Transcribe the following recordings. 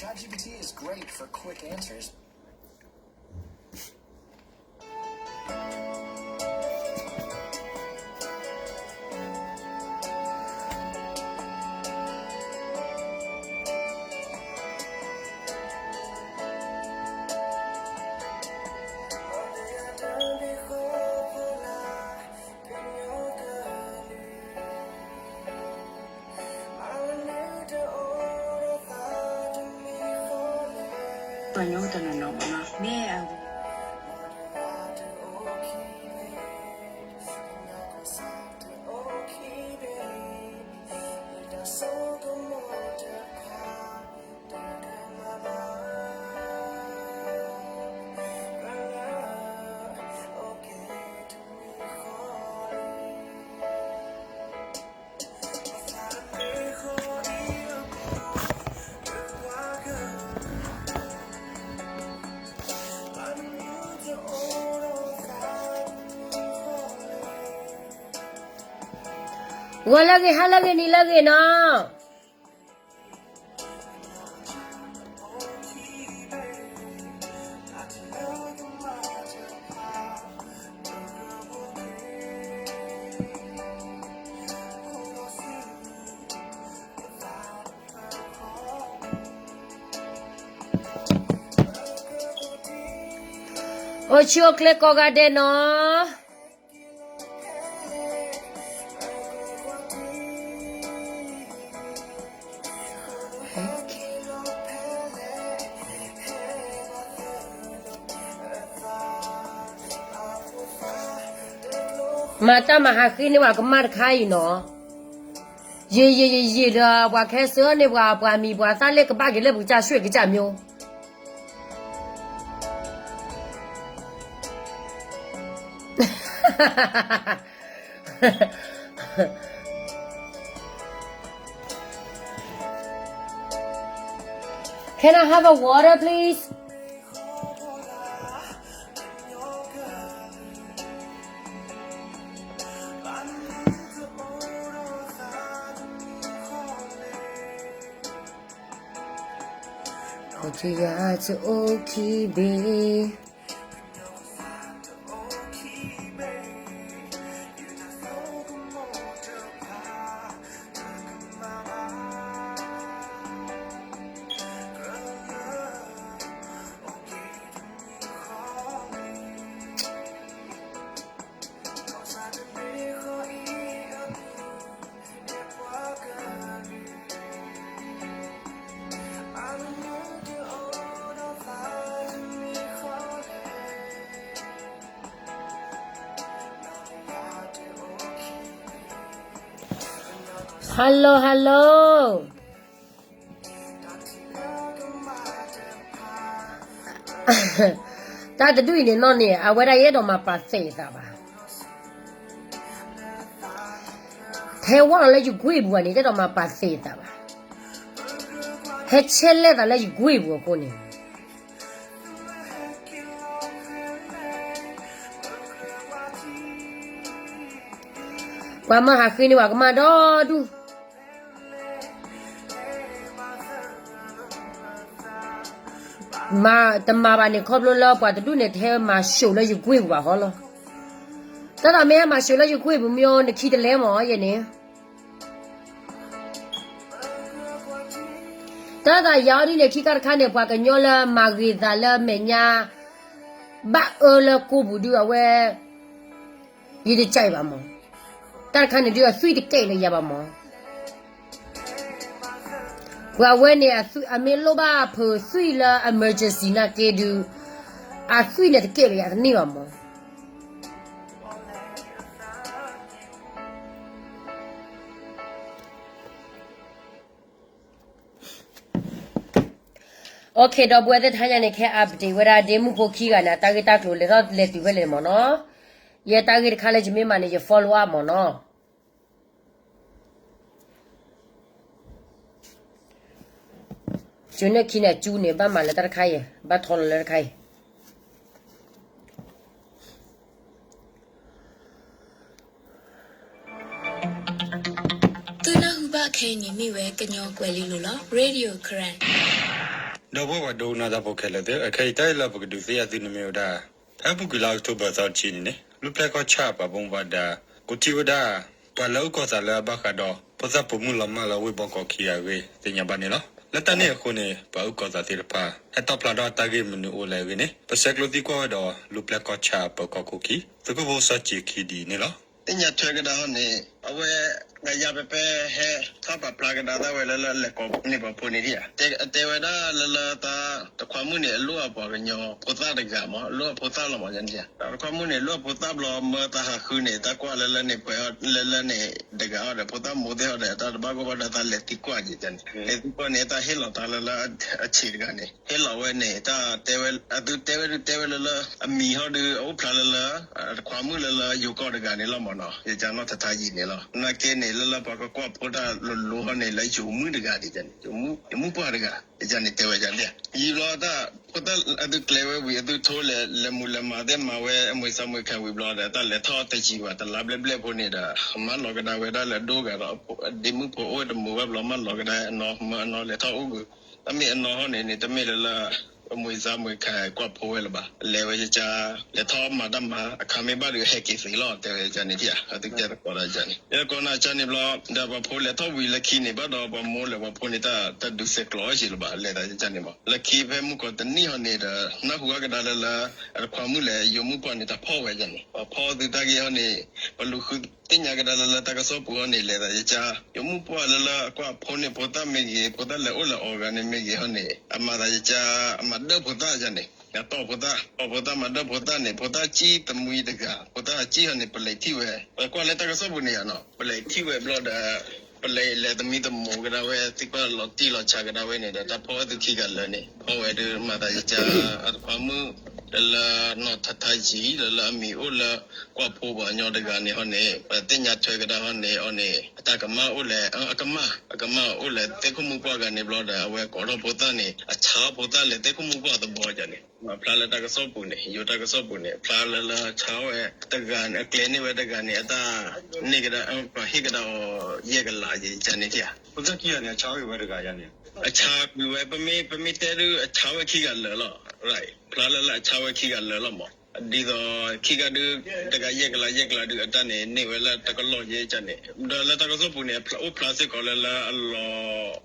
ChatGPT is great for quick answers. ပှၤညီတနီၤနီၤမ့ၢ်အ ဂီၤလၢအဂ့ၤ ဟါလၢအဂ့ၤ နံၤလၢအဂ့ၤနီၤ. အိၣ်ဆူၣ်အိၣ်ချ့ကိးဂၤဒဲးနီၤ. မၤတၢ်မၤဟးဃ့န့ၢ်ပှၤကမၣ်တခါအံၤနီၤ. ယံာ်ယံာ်ယံာ်ယံာ်ဒီး ပှၤခဲစၢၣ်န့ၣ် ပှၤပှၤမံၤပှၤသၣ်လၢ ကဘၣ်က့ၤလၢပကစၢ်ဆှဲၣ်ကစၢ်မၠိ Can I have a water, please? ဟါလီၤ ဟါလီၤ တၢ်တဒူၣ်အံၤန့ၣ်နီၢ်န့ၣ် အဝဲဒၣ်ယအဲၣ်ဒိးမၤပာ်သ့ၣ်အသးဘၣ်. ဟဲဝဲလီၤလၢယကွ့ၢ်ပူၤဘၣ်န့ၣ် တအဲၣ်ဒိးမၤပာ်သ့ၣ်အသးဘၣ်. ဟဲဆဲးလဲၣ်သးလၢယကွ့ၢ်ပူၤအဃိန့ၣ် ပှၤမၢဟးဃ့န့ၢ်ပှၤကမၣ်ဒီဒူၣ် မၤတမၤဘၣ်န့ၣ် ခီဖျိလၢပှၤတဒူၣ်န့ၣ် တဟဲမၤၡိးလၢယကွ့ၢ်ပူၤဘၣ်ဃီလီၤ. တၢ်သးမ့ၢ်ဟဲမၤၡိးလၢယကွ့ၢ်ပူၤမ့ၢ်အီၤ နခံတလဲမၢ်ယဲန့ၣ် တၢ်သးယၤအီၤဒ်န့ၣ် ခံခါတခါန့ၣ် ပှၤကညီလၢမၤဂ့ၤသးလၢမဲာ်ညါ ဘၣ်အၢလၢကိးပူၤဒုးအဝဲ ယတကဲဘၣ်မၢ်. တၢ်တခါန့ၣ်ဒုးအသွံၣ်တကဲလၢယၤဘၣ်မၢ်. ပှၤဝဲန့ၣ် အမ့ၢ်လိၣ်ဘၣ်ဖုးသွံၣ်လၢ emergency နာ်က့ဒုး အသွံၣ်န့ၣ်တကဲလၢယၤ တန့ၢ်ဘၣ်မၢ်. Okay ဒီပုၢ်ဝဲၢ်သ့ၣ်တဖၣ်ညါန့ၣ် ခဲအံၤ update ဝဲဒၣ်ဒ့မုၣ်ဖိခံဂၤန့ၣ် အတၢ်ဂ့ၢ်တၢ်ကျိၤလဲၤထီၣ်လဲၤတုၤဖဲလဲၣ်မၢ်နီၤ. ယဲတၢ်ဂ့ၢ်တခါလၢယမ့ၢ်မၤန့ၣ် ယ follow up မၢ်နီၤ. ကၠူန့ၣ်ခံန့ၣ် ကၠူန့ၣ် ဘၣ်မၤလၢတၢ်တခါအံၤ ဘၣ်ထီလီၤလၢတခါအံၤ သုနၢ်ဟူဘၣ်ခဲအံၤန့ၣ်မ့ၢ်ဝဲကညီကွဲၤလံလိၤလီၤ Radio Karen. ဒီပုၢ်ဝဲၢ်ဒိကနၣ်တၢ်ဖိခဲလၢာ်သ့ၣ်, အခဲအံၤတၢ်အံၤလၢပကဒုးသ့ၣ်ညါသုန့ၣ်မ့ၢ်ဝဲဒၣ် ဖဲအပူၤကွံာ်လါအီးကထိဘၢၣ်သီတဆံန့ၣ်န့ၣ် လူၢ်ဖျဲၣ်ကီၢ်ဆၣ်ပှၤဘၣ်မူဘၣ်ဒါ ကအိးထီၣ်ဝဲဒၣ် ပှၤလၢအအိၣ်ကီၢ်သးလၢအဘၣ်ဃးဒီး ဖိသၣ်ပိာ်မုၣ်လီၤမၢ်လၢဝ့ၢ်ဘီကီၢ်ခံဂၤအဂ့ၢ် သ့ၣ်ညါဘၣ်န့ၣ်လီၤ. လၢတၢ်န့ၣ်အဃိန့ၣ် ပှၤအုၣ်ကီၤသးသ့ၣ်တဖၣ် ဟဲတီၣ်ဖျါထီၣ်တၢ်ဂ့ၢ်မနုၤအိၣ်လဲၣ်အဂ့ၢ်န့ၣ် ပဆဲးကျိးသံကွၢ်ဝဲဒီး လူၢ်ဖျဲၣ်ကီၢ်ဆၣ်ပၢၤကီၢ်ခိၣ်ခံ သုးခိၣ်ဖိစီၤစ့ခံဒ်အံၤန့ၣ်လီၤ. သ့ၣ်ညါထွဲကဒါဟီန့ၣ် အဝဲ ကယၤပပဲဟဲ ထီၣ်ပာ်ဖျါကဒါသးဝဲလၢ လၢလဲၤကိးန့ၢ်ပှၤဖိန့ၣ်ဒံးဧါ. တဲဝဲဒၣ်လၢလၢတၢ် တခွါမုၣ်န့ၣ် အလိၣ်အပှၤကညီဖိသၣ်တဂၤမး, အလိၣ်အဖိသၣ်လီၤမးန့ၣ်ဧါ. တခွါမုၣ်န့ၣ် လိၣ်အဖိသၣ်ဘျီ မၢသးဟးဃုန့ၣ် တၢ်ကွၢ်လၢလၢန့ၣ် ပှဲၤလၢလၢန့ၣ်တဂၤအီၤဒီး ဖိသၣ်မိၢ်သ့ၣ်ဟီဒီး တၢ်တဘၣ်ဂီၢ်ဘၣ်ဒီး တၢ်လဲၤသံကွၢ်က့ၤန့ၣ်, လဲၤသံကွၢ်န့ၣ် တၢ်ဟ့ၣ်လီၤတၢ်လၢလၢ အဆံးတဂၤန့ၣ် ဟ့ၣ်လီၤဝဲန့ၣ် တၢ်တဲဝဲ အသုတဲဝဲဒုးတဲဝဲလၢလၢ အမံၤဟီဒုး အအိၣ်ဖျါလၢလၢ တခွါမုၣ်လၢလၢယိၤကီၢ်တဂၤန့ၣ်လီၤမးနီၤ, ယကနီၢ်ထထါယံၤန့ၣ်လီၤ. နာ်က့န့ၣ် လၢလၢပှၤကကွၢ်ဖိတၢ်လိၤလိၤဟီန့ၣ် လၢယိၤမုၣ်တဂၤဒ်န့ၣ်, ယိၤမုၣ်ပှၢ်တဂၤ ယကန့ၣ်တဲဝဲဒ်လဲၣ်. ယံာ်ဘျီတၢ် ဖိသၣ်အသုကျဲၤဝဲဝံၤ အသုထိလဲၤ လဲၤမုာ်လဲၤမၤသ့ၣ်မၤဝဲ အမုာ်စၢ်မုာ်ခါဝံၤဘျီဒီး တၢ်လဲၤထီၣ်တယံာ်ဘၣ် တလါဘျဲၣ်ဘျဲၣ်ဖိန့ၣ်ဒီး မၢလီၤကဒါဝဲဒၣ်လၢအဒိၣ်ဂၤဒီး ဒ့မုၣ်ဖိအိၣ်တမုာ်ဘၣ်ဘျီ မၢလီၤကဒါအနီၢ် မၢအနီၢ်လဲၤထီၣ်အိၣ်ဂုာ် တၢ်မ့ၢ်အနီၢ်ဟီန့ၣ်န့ၣ် တမ့ၢ်လၢလၢ အမုာ်စၢ်မုာ်ခါကွၢ်ဖိဝဲလၢၤဘၣ်. လဲၤဝဲကကါ လဲၤထီၣ်မၤတၢ်မၤ အခါမ့ၢ်ဘၣ်ဒီးဟဲက့ၤသ့လီၤ တဲဝဲကန့ၣ်ဧါ. အသုတဲသကိးဒီးကန့ၣ် ယကီးနၤကန့ၣ်ဘျီ ဒီးပှၤဖိလဲၤထီၣ်ဝံၤလၢခံန့ၣ် ဘၣ်ဒီးပှၤမိၢ်လဲၤပှၤဖိန့ၣ် တၢ်ဒုးဆဲးကျိးအီၤက့ၤလၢၤဘၣ် လဲၤသးကန့ၣ်မး. လၢခံဖဲမုၢ်ကီးတနံၣ်ဟီန့ၣ်ဒီး နၢ်ဟူအကဒါလၢလၢ အတခွါမုၣ်လဲၤ ယိၤမုၣ်ပှၢ်န့ၣ် တၢ်ဖီၣ်ဝဲကန့ၣ် ပှၤဖီၣ်သုတၢ်ဂ့ၢ်ဟီန့ၣ် ပလူၤဃုသ့ၣ်ညါကဒါလၢလၢတၢ်ကစီၣ်ပူၤဟီန့ၣ် လဲၤသးကကါ ယိၤမုၣ်ပှၢ်လၢလၢအကွၢ်ဖိန့ၣ် ဖိသၣ်မ့ၢ်ဂ့ၤ ဖိသၣ်လဲၤအိၣ်လဲၤအီၤဂၤန့ၣ်မ့ၢ်ဂ့ၤဟီန့ၣ် အမၤသးကကါ အမၤဒၢၣ်ဖိသၣ်ကန့ၣ် အတီၢ်ဖိသၣ် တီၢ်ဖိသၣ်မၤဒၢၣ်ဖိသၣ်န့ၣ် ဖိသၣ်ကံၣ်သမံတဂၤ ဖိသၣ်ကံၣ်ဟီန့ၣ် ပလဲၤထံၣ်ဝဲ ပကွၢ်လၢတၢ်ကစီၣ်ပူၤန့ၣ်ဧါနီၤ ပလဲၤထံၣ်ဝဲဘျီဒီး ပလဲၤလဲၤသမံသမိးကဒါဝဲ သံကွၢ်လီၤတံၢ်လီၤဆဲးကဒါဝဲန့ၣ်ဒီး တၢ်ဖီၣ်ဝဲသုခံဂၤလၢာ်န့ၣ် ဖီၣ်ဝဲဒုးမၤသးကကါ အတခွါမုၣ် လၢလၢနီၢ်ထထါယံၤ လၢလၢအမံၤအိၣ်လၢ ကွၢ်ဖိပှၤကညီတဂၤန့ၣ်ဟီန့ၣ် ပသ့ၣ်ညါထွဲကဒါဟီန့ၣ် အီၤန့ၣ် အတၢ်ကမၣ်အိၣ်လဲၣ် အကမၣ် အကမၣ်အိၣ်လဲၣ် သ့ၣ်ခိၣ်မုၣ်ပှၢ်ဂၤန့ၣ်ဘျီဒီး အဝဲကိးထီၣ်ဖိသၣ်န့ၣ် အဆါအီၣ်ဖိသၣ်လဲၤသ့ၣ်ခိၣ်မုၣ်ပှၢ်သဘီကန့ၣ် အဖျါလၢတၢ်ကစီၣ်ပူၤန့ၣ် ယိၤတၢ်ကစီၣ်ပူၤန့ၣ် အဖျါလၢလၢဆါအီၣ်ဝဲတဂၤန့ၣ် အကျဲန့ၢ်ဝဲတဂၤန့ၣ် အတၢ်န့ၢ်ကဒါ ပှၤဟ့ၣ်ကဒါအီၤယဲၢ်ကလးယကန့ၣ်ဧါ. ဖိသၣ်ခံဂၤန့ၣ် အဆါအီၣ်က့ၤဝဲတဂၤယန့ၣ် အဆါကွံာ်ဝဲ ပမ့ၢ် ပမ့ၢ်တဲဒုး အဆါဝဲခံဂၤလၢာ်လီၤ. ဖျါလၢလၢအဆါဝဲခံဂၤလၢာ်လီၤမး. ဒ်သိးခံဂၤဒုး တဂၤယဲၢ်ကလးယဲၢ်ကလးဒုး အတၢ်န့ၣ် န့ၢ်ဝဲလၢတကလီၢ်ယဲၢ်ကန့ၣ် ဒီးလၢတၢ်ကစီၣ်ပူၤန့ၣ် အိၣ်ဖျါစ့ၢ်ကီးလၢလၢအလီၤ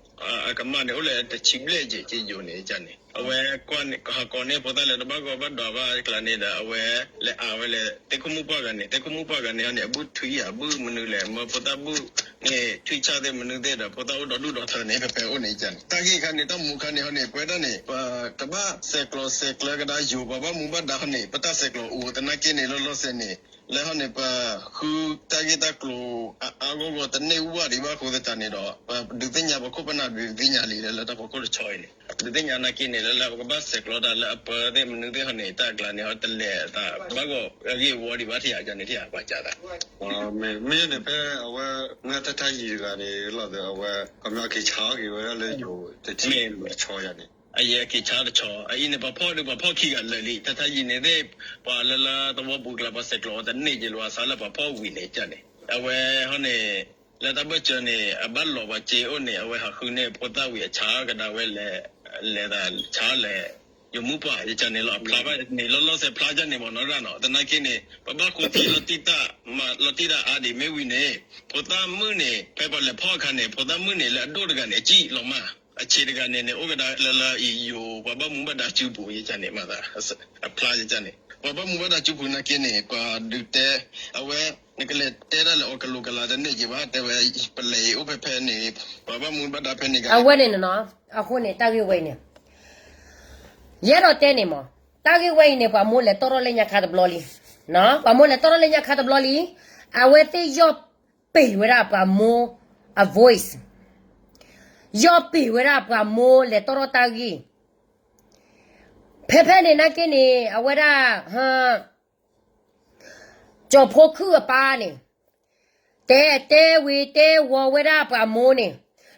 အကမၣ်န့ၣ် အိၣ်လၢတဆံဘျဲၣ်က့ၤကယိၤန့ၣ်ကန့ၣ် အဝဲကွၢ်န့ၣ် ဟးကိးန့ၢ်ဖိသၣ်လၢတဘၣ်ဂီၢ်ဘၣ်ဒွးဘၣ်အကျါန့ၣ်ဒီး အဝဲလဲၤအါဝဲလဲၣ် သ့ၣ်ခိၣ်မုၣ်ပှၢ်ဂၤန့ၣ် သ့ၣ်ခိၣ်မုၣ်ပှၢ်ဂၤန့ၣ်ဟီန့ၣ် အဘုထွံၣ်ဧါ ဘုမနုၤလဲၣ် မၢဖိသၣ်ဘုန့ၣ် ထွံၣ်ဆၣ်သ့ၣ်မနုၤသ့ၣ်ဒီး ဖိသၣ်အိၣ်ဒီဒူၣ်ဒီထၢန့ၣ် ဖဲဖဲအိၣ်န့ၣ်ကန့ၣ် တၢ်ဂ့ၢ်ခါန့ၣ် တၢ်မူခါန့ၣ်ဟီန့ၣ် ပဝဲဒၣ်န့ၣ် ပကဘၣ်ဆဲးကျိးဆဲးကျၢကဒါယိၤ ပှၤဘၣ်မူဘၣ်ဒါဟီန့ၣ် ပတၢ်ဆဲးကျိးအိၣ်သနာ်က့န့ၣ် လီၤလီၤဆဲးန့ၣ် လၢဟီန့ၣ် ပဃုတၢ်ဂ့ၢ်တၢ်ကျိၤ အါအါဂီၢ်ဂီၢ်တန့ၢ်ဝဲဒံးဘၣ်အဃိသတးန့ၣ်ဒီး ပဒုးသ့ၣ်ညါပခိၣ်ပနၢ်ဒုးသ့ၣ်ညါလံလၢလၢတၢ်ဖီခိၣ်တဆီအံၤန့ၣ် ဒုးသ့ၣ်ညါနာ်က့န့ၣ် လၢလၢပကဘၣ်ဆဲးကျိးတၢ်လၢအပၢသ့ၣ်မနုၤသ့ၣ်ဟီန့ၣ် တၢ်အကျါန့ၣ် ဟီတလဲၤအသးဘၣ်ဂီၢ်အဂ့ၢ်အဝီဒံးဘၣ်ထံၣ်ဧါန့ၣ်ထံၣ်ဧါ ပှၤကသး မ့ၢ်န့ၣ်ဖဲအဝဲ နၢ်ထထါယံၤတဂၤန့ၣ် လီၤသးအဝဲ ကမ့ၢ်အက့ၤဆါအီၣ်က့ၤဝဲဒၣ်လၢယိၤတထံၣ်တဆီယၤန့ၣ် အယဲက့ၤဆါတဆီ အအံၤန့ၣ် ပှၤဖီၣ်ဒုး ပှၤဖီၣ်ခံဂၤလၢာ်လံ ထထါယံၤန့ၣ်သ့ၣ် ပှၤလၢလၢသဝီပူၤကျါ ပှၤဆဲးကျိးအီၤတန့ၢ်က့ၤလၢၤဘၣ် ဆါလၢပှၤဖီၣ်ဝံၤန့ၣ်ကန့ၣ် အဝဲဟီန့ၣ် လၢတၢ်ဘၢၣ်စၢၤန့ၣ် အဘၣ်လီၤပှၤစ့အိၣ်န့ၣ် အဝဲဟးဃုန့ၢ်ဖိသၣ်ဝံၤအဆါကဒါဝဲလဲၤ လဲၤသးဆါလဲၤ ယိၤမုၣ်ပှၢ်ယကန့ၣ်လီၤ အဖျါဘၣ်န့ၣ် လီၤလီၤဆဲးဖျါကန့ၣ်မ့ၢ်နီၢ်ရၣ်နီၤ သနာ်က့န့ၣ် ပဘၣ်ဃိထံလီၤတံၢ်တၢ် မၤလီၤတံၢ်တၢ်အါဒံးမ့ၢ်ဝံၤန့ၣ် ဖိသၣ်မုၣ်န့ၣ် ဖဲပှၤလဲၤဖီၣ်အခါန့ၣ် ဖိသၣ်မုၣ်န့ၣ် လၢအဒိၣ်တဂၤန့ၣ် အစံၣ်လီၤမၢ် အဆံးတဂၤန့ၣ်န့ၣ် အိၣ်ကဒါလၢလၢအံၤယိၤ ပှၤဘၣ်မူဘၣ်ဒါစုပူၤယကန့ၣ် မၤသး အဖျါယကန့ၣ် ပှၤဘၣ်မူဘၣ်ဒါစုပူၤနာ်က့န့ၣ် ပှၤဒုးတဲ အဝဲ နကလဲၤတဲဒၣ်လဲာ်အီၤကလိၤကလၤတန့ၢ်က့ၤဘၣ် တဲဝဲ ပလဲၤအံၤအိၣ်ဖဲဖဲန့ၣ် ပှၤဘၣ်မူဘၣ်ဒါဖဲန့ၣ် အဝဲန့ၣ်နီၤ အဃိန့ၣ် တၢ်ဂ့ၢ်ဝဲအံၤန့ၣ် ယအဲၣ်ဒိးတဲန့ၣ်မး တၢ်ဂ့ၢ်ဝဲအံၤန့ၣ် ပှၤမိၢ်လဲၤတီၣ်ထီၣ်လၢညါခါတဘျီလံ ပှၤမိၢ်လဲၤတီၣ်ထီၣ်လၢညါခါတဘျီလံ အဝဲသ့ၣ်ယီၢ်ပ့ၤဝဲဒၣ်ပှၤမိၢ်အ voice ယီၢ်ပ့ၤဝဲဒၣ်ပှၤမိၢ်လဲၤတီၣ်ထီၣ်တၢ်ဂ့ၢ် ဖဲဖဲန့ၣ်နာ်က့န့ၣ် အဝဲဒၣ် ကၠီၤဖိခုၣ်အပၢ်န့ၣ် တဲတဲဝံၤတဲဝီၤဝဲဒၣ်ပှၤမိၢ်န့ၣ်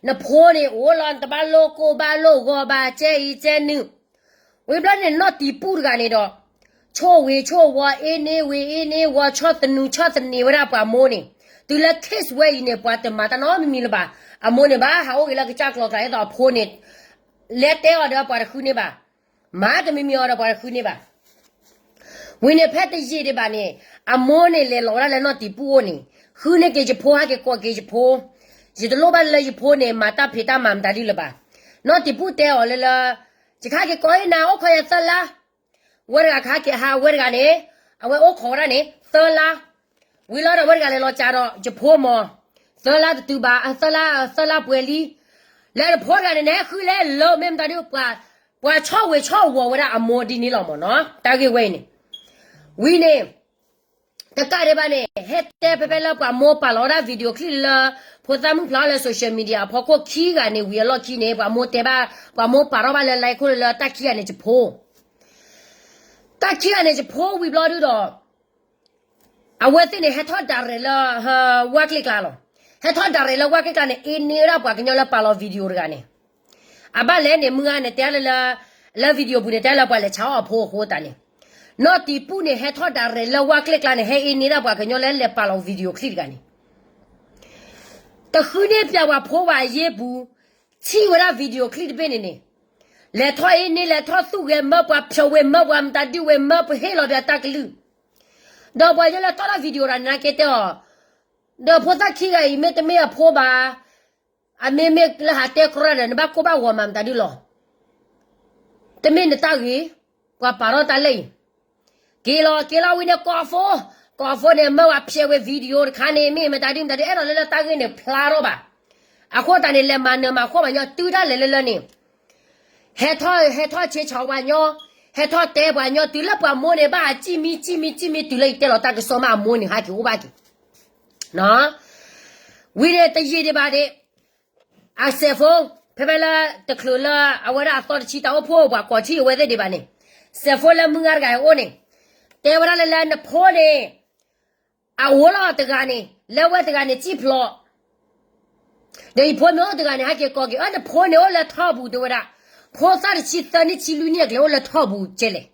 နဖိန့ၣ်အိၣ်လီၤ နတဘၣ်လိၣ်ကိၢ်ဘၣ်လိၣ်ဂီၤဘၣ် ကဲအံၤကဲနုာ် ဝံၤဘျီန့ၣ် နီၢ်တံၤပူၣ်တဂၤန့ၣ်ဒီး ဆိၣ်ဝံၤဆိၣ်ဝီၤ အ့န့ၢ်ဝံၤအ့န့ၢ်ဝီၤ ဆီၣ်သနူဆီၣ်သနံးဝဲဒၣ်ပှၤမိၢ်န့ၣ် တုၤလၢ case ဝဲအံၤန့ၣ် ပှၤတမၤတၢ်နီတမံၤလၢၤဘၣ် အမိၢ်န့ၣ်ဘၣ်ဟးအိၣ်က့ၤလၢကစၢ်ကျီကျါ ဒ်သိးအဖိန့ၣ် လဲၤတဲအီၤဒီးပှၤတဃုန့ၢ်ဘၣ်, မၤတမံၤမံၤအီၤဒီးပှၤတဃုန့ၢ်ဘၣ်. ဝံၤန့ၣ်ဖဲတယံာ်ဒံးဘၣ်န့ၣ် အမိၢ်န့ၣ်လဲၤလီၤဝဲဒၣ်လၢနီၢ်တံၤပူၣ်အိၣ်န့ၣ်, ဃုန့ၢ်က့ၤယဖိ ဟဲက့ၤကိးက့ၤယဖိ, ယတလိၣ်ဘၣ်လၢယဖိန့ၣ် မၤတၢ်ဖံးတၢ်မၤမတၤဒုလၢၤဘၣ်. နီၢ်တံၤပူၣ်တဲအီၤလၢလၢ ယကဟဲက့ၤကိးအံၤနၤ အိၣ်ခိးယၤသၢလါ, ဝဲတဂၤကဟဲက့ၤဟးဝဲတဂၤန့ၣ်, အဝဲအိၣ်ခိးဝဲဒၣ်န့ၣ် သၢလါ, ဝံၤလီၤဒီးဝဲတဂၤလဲၤလီၤကးဒီးယဖိမၢ်, သၢလါတတုၤဘၣ် သၢလါ သၢလါပှဲၤလံ, လၢနဖိတဂၤန့ၣ်နဟဲဃုလဲၤလၢမ့ၢ်မတၤဒု ပှၤဆီၣ်ဝံၤဆီၣ်ဝီၤဝဲဒၣ်အမိၢ်ဒ်န့ၣ်လီၤမၢ်နီၤ တၢ်ဂ့ၢ်ဝဲအံၤန့ၣ်, ဝံၤန့ၣ် တကးဒံးဘၣ်န့ၣ် ဟဲတဲဖဲဖဲလၢပှၤမိၢ်ပာ်လီၤဝဲဒၣ် video clip လၢ ဖိသၣ်မုၣ်ဖျါလၢ social media အဖီခိၣ်ခံဂၤန့ၣ် ဝံၤအလီၢ်ခံန့ၣ် ပှၤမိၢ်တဲဘၣ် ပှၤမိၢ်ပာ်ထီၣ်ဘၣ်လၢ like ခိၣ်လၢလၢတၢ်ခံဂၤန့ၣ်ယဖိ, တၢ်ခံဂၤန့ၣ်ယဖိဝံၤဘျီဒုဒီး အဝဲသ့ၣ်န့ၣ် ဟဲထီၣ်ဒၣ်ရဲၣ်လၢ ဝၢ်ကျ့ၣ်ကျါလီၤ. ဟဲထီၣ်ဒၣ်ရဲၣ်လၢဝၢ်ကျ့ၣ်ကျါန့ၣ် အ့န့ၢ်ဝဲဒၣ်ပှၤကညီလၢပာ်လီၤ video တဂၤန့ၣ်, အဘၣ်လဲၣ်န့ၣ် မုၢ်ဂၤန့ၣ်တဲလၢလၢ လၢ video ပူၤန့ၣ် တဲလၢပှၤလဲၤဆါအီၣ်အဖိအဃိသတးန့ၣ်, နီၢ်တံၤပူၣ်န့ၣ် ဟဲထီၣ်ဒၣ်ရဲၣ်လၢဝၢ်ကျ့ၣ်ကျါန့ၣ် ဟဲအ့န့ၢ်ဒၣ်ပှၤကညီလၢလဲၤပာ်လီၤ video clip တဂၤန့ၣ် တဃုန့ၢ်ပၠးပှၤဖိဝဲအယ့ၢ်ပူၤ, ထံၣ်ဝဲဒၣ် video clip တဘ့ၣ်န့ၣ်န့ၣ်, လဲၤထီၣ်အ့န့ၢ် လဲၤထီၣ်သူၣ်ဂဲၤမၢပှၤဖျိးဝဲမၢပှၤမတၤဒုဝဲမၢ ပဟ့ၣ်လီၤပၠးတၢ်ကလုၢ်, ဒီးပှၤကညီလၢထီၣ်တၢ် video တဂၤန့ၣ် နကဲတဲအီၤ, ဒီးဖိသၣ်ခံဂၤအံၤ မ့တမ့ၢ်အဖိဘၣ်, အမ့မ့ၢ်လၢဟးတဲကြီတၢ်ဒီး နဘၣ်ကိၢ်ဘၣ်ဂီၤမးမတၤဒုလီၤ. တမ့ၢ်နတၢ်ဂ့ၤ, ပှၤပာ်ထီၣ်တၢ်လၢအံၤ, က့ၤလီၤက့ၤလီၤဝံၤန့ၣ် ကိးဖိ, ကိးဖိန့ၣ် မၢဝဲဖျဲးဝဲ video တခါန့ၣ် မ့ၢ်မတၤဒုမတၤဒု အဲၣ်ဒိးလၢလၢတၢ်ဂ့ၢ်န့ၣ်ဖျါထီၣ်ဘၣ်. အဃိသတးန့ၣ် လဲၤမၤနၢၤမၤဃီၣ်ပှၤကညီ တုၤဒၣ်လဲာ်လၢလၢန့ၣ် ဟဲထီၣ် ဟဲထီၣ်ဆ့ဆီပှၤကညီ, ဟဲထီၣ်တဲပှၤကညီ တုၤလၢပှၤမိၢ်န့ၣ် ဘၣ်ဟးစံၣ်မံစံၣ်မံစံၣ်မံ တုၤလၢယတဲလီၤတၢ်ကစီၣ်မး အမိၢ်န့ၣ် ဟဲက့ၤအိၣ်ဘၣ်က့ၤ ဝံၤန့ၣ်တယံာ်ဒံးဘၣ်ဒံး, အစဲးဖိ, ဖဲဖဲလၢတချုးလၢအဝဲဒၣ်အသီတဆံတၢ်အိၣ်ဖှိၣ်ပှၤကိးထံၣ်အဝဲသ့ၣ်ဒံးဘၣ်န့ၣ်, စဲးဖိလၢမုၢ်ဂၤတဂၤအအိၣ်န့ၣ်, တဲဝဲဒၣ်လၢလၢနဖိန့ၣ် အအိၣ်လီၤတဂၤန့ၣ် လၢဝဲတဂၤန့ၣ်စံၣ်ဖျိး, ဒီးယဖိမ့ၢ်အိၣ်တဂၤန့ၣ် ဟဲက့ၤကိးက့ၤ အၢ နဖိန့ၣ်အိၣ်လၢထီၣ်ပူၤတဲဝဲဒၣ်, ဖိသၣ်တဆံသၢနံၣ်ဆံလွံၢ်နံၣ်အကျဲအိၣ်လၢထီၣ်ပူၤကဲလဲၣ်,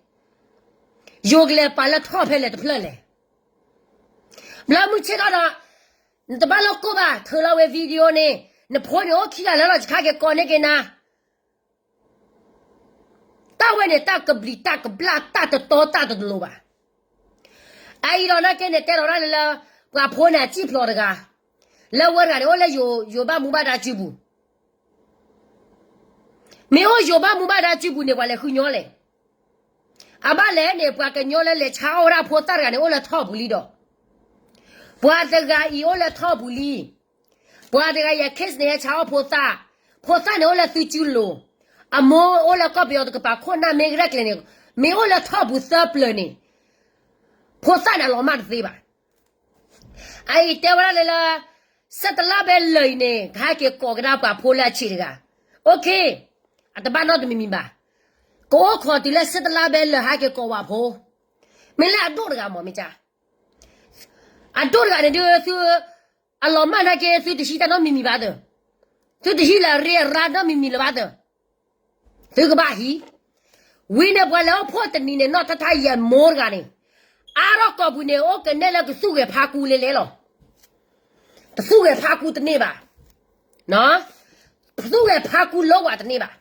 ယိၤကလဲၤပာ်လၢထီၣ်ဖဲလဲၣ်တဖျၢၣ်လဲၣ် ဘျီမုၢ်ဆ့ၣ်ထီၣ်ဒီး, နတဘၣ်လၢကိၢ်ဘၣ် ထုးလီၤဝဲ video န့ၣ်, နဖိန့ၣ်အိၣ်ခံဂၤလၢလီၤ ယခါက့ၤကိးန့ၢ်က့ၤနၤ, တၢ်ဝဲန့ၣ် တၢ်ကဘျံးတၢ်ကဘျၣ်တၢ်တတီတၢ်တလိၤဘၣ်. အအံၤဒီးနာ်က့န့ၣ် တဲလီၤဒၣ်လၢလၢ ပှၤဖိန့ၣ်အစံၣ်ဖျိးတဂၤ, လၢဝဲတဂၤန့ၣ် အိၣ်လၢယိၤဘၣ်မူဘၣ်ဒါစုပူၤ မ့ၢ်အိၣ်ယိၤဘၣ်မူဘၣ်ဒါစုပူၤန့ၣ် ပှၤလဲၤဃုညီလဲၣ်. အဘၣ်လဲၣ်န့ၣ် ပှၤကညီလၢလဲၤဆါအီၣ်ဝဲဒၣ်ဖိသၣ်တဂၤန့ၣ် အိၣ်လၢထီၣ်ပူၤလံဒီး, ပှၤတဂၤအံၤအိၣ်လၢထီၣ်ပူၤလံ. ပှၤတဂၤအံၤ case န့ၣ် ဟဲဆါအီၣ်ဖိသၣ်, ဖိသၣ်န့ၣ်အိၣ်လၢသုစုလိၤ, အမိၢ်အိၣ်လၢကီၢ်ပယီၤတကပၤခိၣ်နၢ်မ့ၢ်ကရဲၣ်ကျဲၤန့ၣ်, မ့ၢ်အိၣ်လၢထီၣ်ပူၤသၢပျၢၤန့ၣ်, ဖိသၣ်န့ၣ်အလီၤမၢ်တသ့ဘၣ်. အအံၤတဲဝဲဒၣ်လၢလၢ ဆဲးတလါဘဲလၢာ်အံၤန့ၣ် ကဟဲက့ၤကိးကဒါပှၤဖိလၢအဆံးတဂၤ, OK, အတဘၣ်နီတမံၤမံၤဘၣ်. ကအိၣ်ခိးတုၤလၢဆဲးတလါဘဲလၢာ်ဟဲက့ၤကိးဝဲဖိ, မ့ၢ်လၢအဒိၣ်တဂၤမ့ၢ်မ့ၢ်ကါ, အဒိၣ်တဂၤန့ၣ်ဒုးသု အလီၤမၢ်နာ်က့ သုတဟံးတၢ်နီတမံၤမံၤဘၣ်သၢ, သုတဟံးလၢအရ့အရါနီတမံၤမံၤလၢၤဘၣ်သၢ, သုကဘၣ်ဟံး. ဝံၤန့ၣ်ပှၤလဲၤအိၣ်ဖှိၣ်တနံၤန့ၣ် နီၢ်ထါထါယဲၢ်မိၢ်တဂၤန့ၣ်, အါထီၣ်ကိာ်ပူၤန့ၣ် အိၣ်ကနဲလၢကသူၣ်ဂဲၤဖးကူလဲလဲလီၤ. တသူၣ်ဂဲၤဖးကူတန့ၢ်ဘၣ်, သူၣ်ဂဲၤဖးကူလီၤဝဲတန့ၢ်ဘၣ်.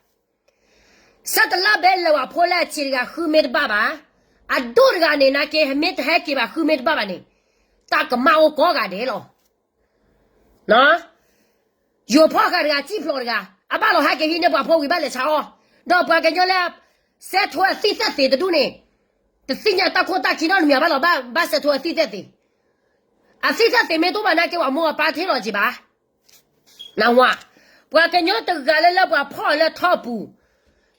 ဆဲးတလါဘဲလၢာ်ဝဲဖိလၢအဆံးတဂၤဃုမ့ၢ်တဘၣ်ဘၣ်, အဒိၣ်တဂၤန့ၣ်နာ်က့ မ့ၢ်တဟဲက့ၤဘၣ်ဃုမ့ၢ်တဘၣ်ဘၣ်န့ၣ်, တၢ်ကမၣ်အိၣ်ကိးဂၤဒဲးလီၤ. ယိၤဖီၣ်ဃာ်တဂၤစံၣ်ဖျိးတဂၤ, အဘၣ်လီၤဟဲက့ၤဟံးန့ၢ်ပှၤဖိဝံၤဘၣ်လဲၤဆါအီၣ်, ဒီးပှၤကညီလၢ စဲးထိအသံၣ်သဲၣ်သ့ၣ်တဒူၣ်န့ၣ်, တသ့ၣ်ညါတၢ်ခိၣ်တၢ်ခံနီတမံၤဘၣ်လီၤ, ဘၣ်စဲးထိအသံၣ်သဲၣ်သ့ၣ်, အသံၣ်သဲၣ်သ့ၣ်မ့ၢ်တအိၣ်ဘၣ်နာ်က့ ပှၤမိၢ်အပၢ်တဟ့ၣ်လီၤက့ၤဘၣ်. နဝၤ, ပှၤကညီတဂၤလၢလၢပှၤဖီၣ်အီၤလၢထီၣ်ပူၤ,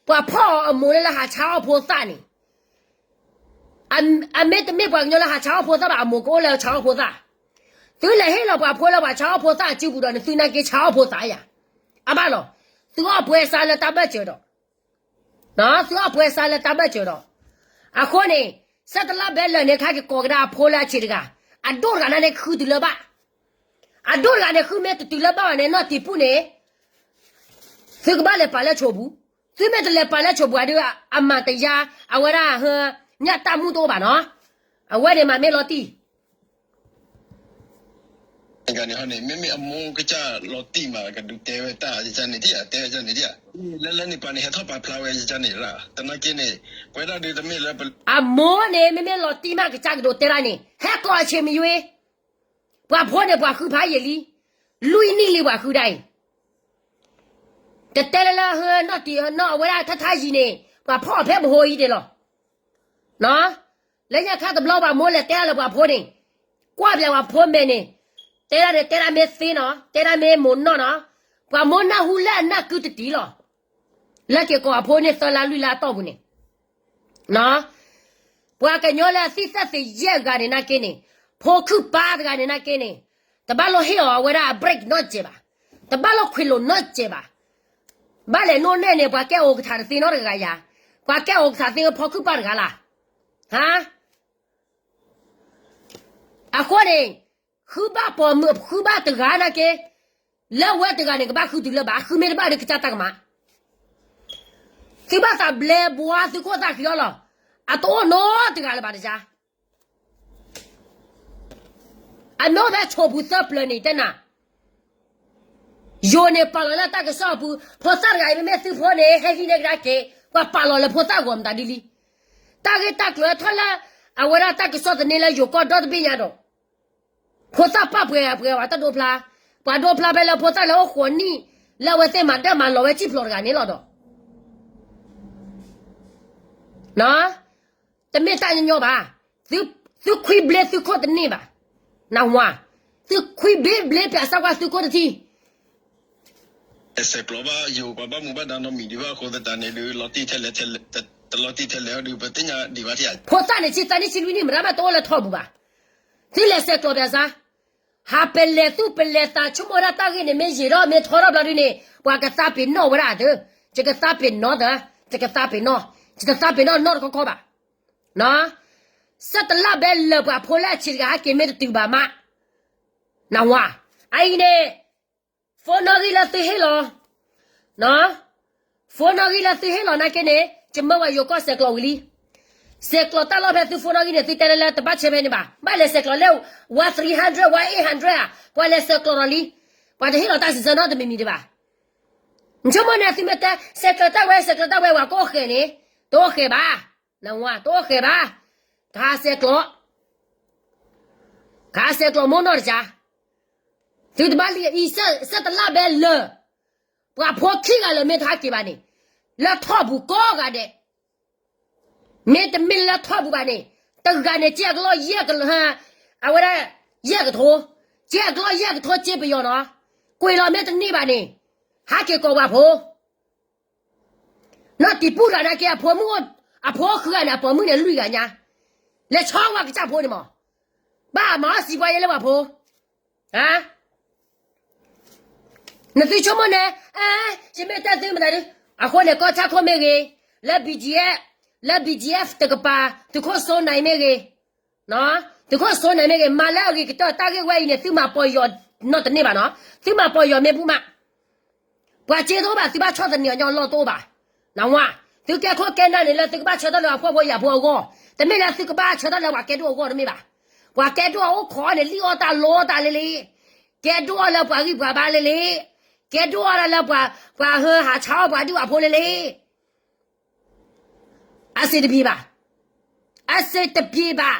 ပှၤဖီၣ်အီၤအမိၢ်လၢလၢဟးဆါအီၣ်ဖိသၣ်န့ၣ်, အမ့ၢ်တမ့ၢ်ပှၤကညီလၢဟးဆါအီၣ်ဖိသၣ်ဘၣ် အမိၢ်ကအိၣ်လၢဆါအီၣ်ဖိသၣ်, သုလဲၤဟ့ၣ်လီၤပှၤဖိလၢပှၤဆါအီၣ်ဖိသၣ်အစုပူၤဒီးန့ၣ် သုနာ်က့ဆါအီၣ်ဖိသၣ်ယၤ, အဘၣ်လီၤ, သုအီၣ်ပှဲၤစါလၢတၢ်ဘၢၣ်စၢၤဒီး သုအီၣ်ပှဲၤစါလၢတၢ်ဘၢၣ်စၢၤဒီး, အဃိန့ၣ်, ဆဲးတလါဘဲလၢာ်န့ၣ် ခါက့ၤကိးကဒါအဖိလၢအဆံးတဂၤ, အဒိၣ်တဂၤန့ၣ်န့ၣ် ဃုတုၤလၢဘၣ်, အဒိၣ်တဂၤန့ၣ် ဃုမ့ၢ်တတုၤလၢဘၣ်ဘၣ်န့ၣ် နီၢ်တံၤပူၣ်န့ၣ်, သုကဘၣ်လဲၤပာ်လၢဆိပူၤ, သုမ့ၢ်တလဲၤပာ်လၢဆိပူၤဒီး အမၤတယါ, အဝဲဒၣ်ဟၢ, ညၣ်တၢ်မူတအိၣ်ဘၣ်နီၤ, အဝဲန့ၣ်မၤမ့ၢ်လီၤတံၢ် တ န့ၣ်ဟီန့ၣ် မ့မ့ၢ်အမိၢ်ကစၢ်လီၤတံၢ်မး ကဒုးတဲဝဲတၢ်ယကန့ၣ်ထံၣ်ဧါ တဲဝဲန့ၣ်ထံၣ်ဧါ, လၢလၢန့ၣ်ပှၤန့ၣ် ဟဲထီၣ်ပာ်ဖျါဝဲယကန့ၣ်ရၣ် သနာ်က့န့ၣ် ပဝဲဒၣ်ဒုးတမ့ၢ်လၢပ အမိၢ်န့ၣ် မ့မ့ၢ်လီၤတံၢ်မးကစၢ်ကဒိးတဲဒၣ်န့ၣ် ဟဲကိးအဆ့မယွ့, ပှၤဖိန့ၣ်ပှၤဃုဖးယံာ်လံ, လွံၢ်နံၣ်လံပှၤဃုဒၣ်အံၤ, တတဲလၢလၢနီၢ်တံၢ်နီၢ်အဝဲဒၣ်ထါထါယံၤန့ၣ် ပှၤဖီၣ်အီၤဖဲပဟိအံၤဒံးလီၤ. လၢညါခါတဘျီပှၤမိၢ်လဲၤတဲလၢပှၤဖိန့ၣ်, ကွၢ်ပျးပှၤဖိမဲာ်န့ၣ်, တဲဒၣ်န့ၣ် တဲဒၣ်မ့ၢ်သ့နီၤ တဲဒၣ်မ့ၢ်မိၢ်နီၢ်နီၤ, ပှၤမိၢ်နၢ်ဟူလၢအနၢ်ကုတတံၢ်လီၤ. လၢက့ၤကိးအဖိန့ၣ်သၢလါလွံၢ်လါအတီၢ်ပူၤန့ၣ် ပှၤကညီလၢအသံသၣ်သ့ယဲၢ်ဂၤန့ၣ်နာ်က့န့ၣ်, ဖိခုၣ်ပၢ်တဂၤန့ၣ်နာ်က့န့ၣ်, တဘၣ်လိၣ်ဟ့ၣ်အီၤအဝဲဒၣ်အ break နီတစဲးဘၣ်, တဘၣ်လိၣ်ခွံးလိာ်နီတစဲးဘၣ်, ဘၣ်လဲၤနိၣ်နဲၣ်န့ၣ် ပှၤကဲအိၣ်ကထးတသ့နီတဂၤယၤ, ပှၤကဲအိၣ်ကထးသ့ဖိခုၣ်ပၢ်တဂၤလၢ်, ဟါ အဃိန့ၣ်, ဃုဘၣ်ပိာ်မုၣ် ဃုဘၣ်တဂၤနာ်က့, လၢဝဲတဂၤန့ၣ် ကဘၣ်ဃုတုၤလၢဘၣ် ဃုမ့ၢ်တဘၣ်ဒီးကစၢ်တၢ်ကမၣ်, သုဘၣ်သးဘျဲးဘှါသုခိၣ်သၣ်ဃံအီၤလီၤ, အတအိၣ်နီတဂၤလၢၤဘၣ်တကါ အမ့ၢ်အိၣ်ဖဲဆိးပူၤသၢပျၢၤန့ၣ် တဲနၤ, ယိၤန့ၣ်ပာ်လီၤလၢတၢ်ကစီၣ်အပူၤ, ဖိသၣ်တဂၤအံၤမ့မ့ၢ်သုဖိန့ၣ် ဟဲဟံးန့ၢ်ကဒါက့ၤ, ပှၤပာ်လီၤလၢဖိသၣ်ဂီၢ်မတၤဒ်လံ, တၢ်ဂ့ၢ်တၢ်ကျိၤထီၣ်လၢ အဝဲဒၣ်တၢ်ကစီၣ်သန့လၢယိၤကီၢ်ဒီတဘ့ၣ်ညါဒီး, ဖိသၣ်ပာ်ပှဲၤပှဲၤဝဲတၢ်ဒိဖျါ, ပှၤဒိဖျါဖဲလၢဖိသၣ်လၢအိၣ်ဃိးနံၣ်, လၢအဝဲသ့ၣ်မၤဒၢမၤလီၤဝဲစံၣ်ဖျိးတဂၤန့ၣ်လီၤဒီး တမ့ၢ်တၢ်ညီညီဘၣ်, သုခွံဘျ့သုခိၣ်တန့ၢ်ဘၣ်, နဝၤ, သုခွံဘျ့ဘျ့ပျးစၢ်ကွၢ်သုခိၣ်တထံၣ်, ဆဲးကျိးဘၣ်ယိၤ ပှၤဘၣ်မူဘၣ်ဒါနီတမံၤဒံးဘၣ်အဃိသတးန့ၣ်ဒုး လီၤတံၢ်ထဲလဲၣ်, တလီၤတံၢ်ထဲလဲၣ်အီၤဒုး ပသ့ၣ်ညါဒံးဘၣ်ထံၣ်ဧါ, ဖိသၣ်န့ၣ်ဆံသၢနံၣ်ဆံလွံၢ်နံၣ်မတၤမးတအိၣ်လၢထီၣ်ပူၤဘၣ်, သုလဲၤဆဲးကျိးပျးစၢ် ဟးပလဲၤသူၣ်ပလဲၤသးဆိကမိၣ်ဝဲဒၣ်တၢ်ဂ့ၢ်န့ၣ် မ့ၢ်ယံာ်ထီၣ်မ့ၢ်ထီထီၣ်ဘျီဒုန့ၣ် ပှၤကသးပ့ၤနီၣ်ဝဲဒၣ်သု, ယကသးပ့ၤနီၣ်သၢ, ယကသးပ့ၤနီၣ်, ယတသးပ့ၤနီၣ်နီတခီခီဘၣ်, ဆၢတလၣ်ဘဲလၢာ်ပှၤဖိလၢအဆံးတဂၤဟဲက့ၤမ့ၢ်တတုၤဘၣ်မး, နဝၤ, အအံၤန့ၣ် ဖိနီၣ်ဂံၢ်လၢသုဟ့ၣ်လီၤ ဖိနီၣ်ဂံၢ်လၢသုဟ့ၣ်လီၤနာ်က့န့ၣ် ယမၢဝဲယိၤကီၢ်ဆဲးကျိးဝံၤလံ, ဆဲးကျိးတၢ်လီၢ်ဖဲသုဖိနီၣ်ဂံၢ်န့ၣ် သုတဲလၢလၢတဘၣ်ဆဲးဖဲန့ၣ်ဘၣ်, ဘၣ်လဲၤဆဲးကျိးလၢ one three hundred, one eight hundred ဧါ, ပှၤလဲၤဆဲးကျိးဒီးလံ, ပှၤတဟ့ၣ်လီၤတၢ်စံးဆၢနီတမံၤမံၤဒံးဘၣ်, နဆိကမိၣ်န့ၣ် သုမ့ၢ်တဲ ဆဲးကျိးတၢ်ဝဲ ဆဲးကျိးတၢ်ဝဲ ပှၤကအိၣ်ဃဲးန့ၣ်, တအိၣ်ဃဲးဘၣ်, နဝၤ တအိၣ်ဃဲးဘၣ်, ကဟးဆဲးကျိး ကဟးဆဲးကျိးမိၢ်နီၢ်တကါ, သုတဘၣ်လံအံၤ ဆၢတလၣ်ဘဲလၢာ်, ပှၤဖိခံဂၤလၢမ့ၢ်တဟဲက့ၤဘၣ်န့ၣ်, လၢထီၣ်ပူၤကိးဂၤဒဲး, မ့တမ့ၢ်လၢထီၣ်ပူၤဘၣ်န့ၣ်, တဂၤန့ၣ် ကဲအကလီၢ်ယဲၢ်ကလီၢ်, အဝဲဒၣ် ယဲၢ်ကထိ, ကဲအကလီၢ်ယဲၢ်ကထိစ့ပယီၤနီၤ, ကွံာ်လီၤမ့ၢ်တန့ၢ်ဘၣ်န့ၣ်, ဟဲက့ၤကိးပှၤဖိ နီၢ်တံၤပူတဂၤနာ်က့ အဖိမုၣ်အိၣ်, အဖိအိၣ်ဃုဂၤန့ၣ် အပိာ်မုၣ်န့ၣ်လွံၢ်ဂၤညါ, လဲၤဆီဝဲကစၢ်ဖိန့ၣ်မး, ဘၣ်မၤအီၣ်စံးပှၤယဲလၢပှၤဖိ, နသုဆိကမိၣ်န့ၣ်, ယမ့ၢ်တဲသုမတၤဒု, အဃိန့ၣ် ကီၢ်ဆၣ်ခိၣ်မ့ၢ်ဂ့ၤ, လၢ BGF, လၢ BGF တကပၤ, သုးခိၣ်စိနၢ်မ့ၢ်ဂ့ၤ, သုးခိၣ်စိနၢ်မ့ၢ်ဂ့ၤ, မၤလၢအဂ့ၤကတၢၢ်တၢ်ဂ့ၢ်ဝဲအံၤန့ၣ် သုမၤပီၢ်ယီၤနီတန့ၢ်ဘၣ်နီၤ, သုမၤပီၢ်ယီၤမ့ၢ်ပူၤမး ပှၤစ့တအိၣ်ဘၣ် သုဘၣ်ဆီၣ်သနံးအီၤညီအလီၢ်တအိၣ်ဘၣ်, နဝၤ, သုကဲခိၣ်ကဲနၢ်န့ၣ်လၢသုကဘၣ်ဆၢထၢၣ်လၢအဖှီၣ်ဖိယာ်ဖိအဂီၢ်, တမ့ၢ်လၢသုကဘၣ်ဆၢထၢၣ်လၢပှၤကဲဒိၣ်အဂီၢ်တမ့ၢ်ဘၣ်, ပှၤကဲဒိၣ်အအိၣ်ခိးန့ၣ် လံၣ်အီၣ်တၢ်လိအီၣ်တၢ်လၢလံ, ကဲဒိၣ်အီၣ်လၢပှၤဂံၢ်ပှၤဘါလၢလံ, ကဲဒိၣ်အီၣ်လၢပှၤ, ပှၤဟၢဟးဆါအီၣ်ပှၤဒုၣ်ပှၤဖိလၢလံ, အစ့တပံၤဘၣ်, အစ့တပံၤဘၣ်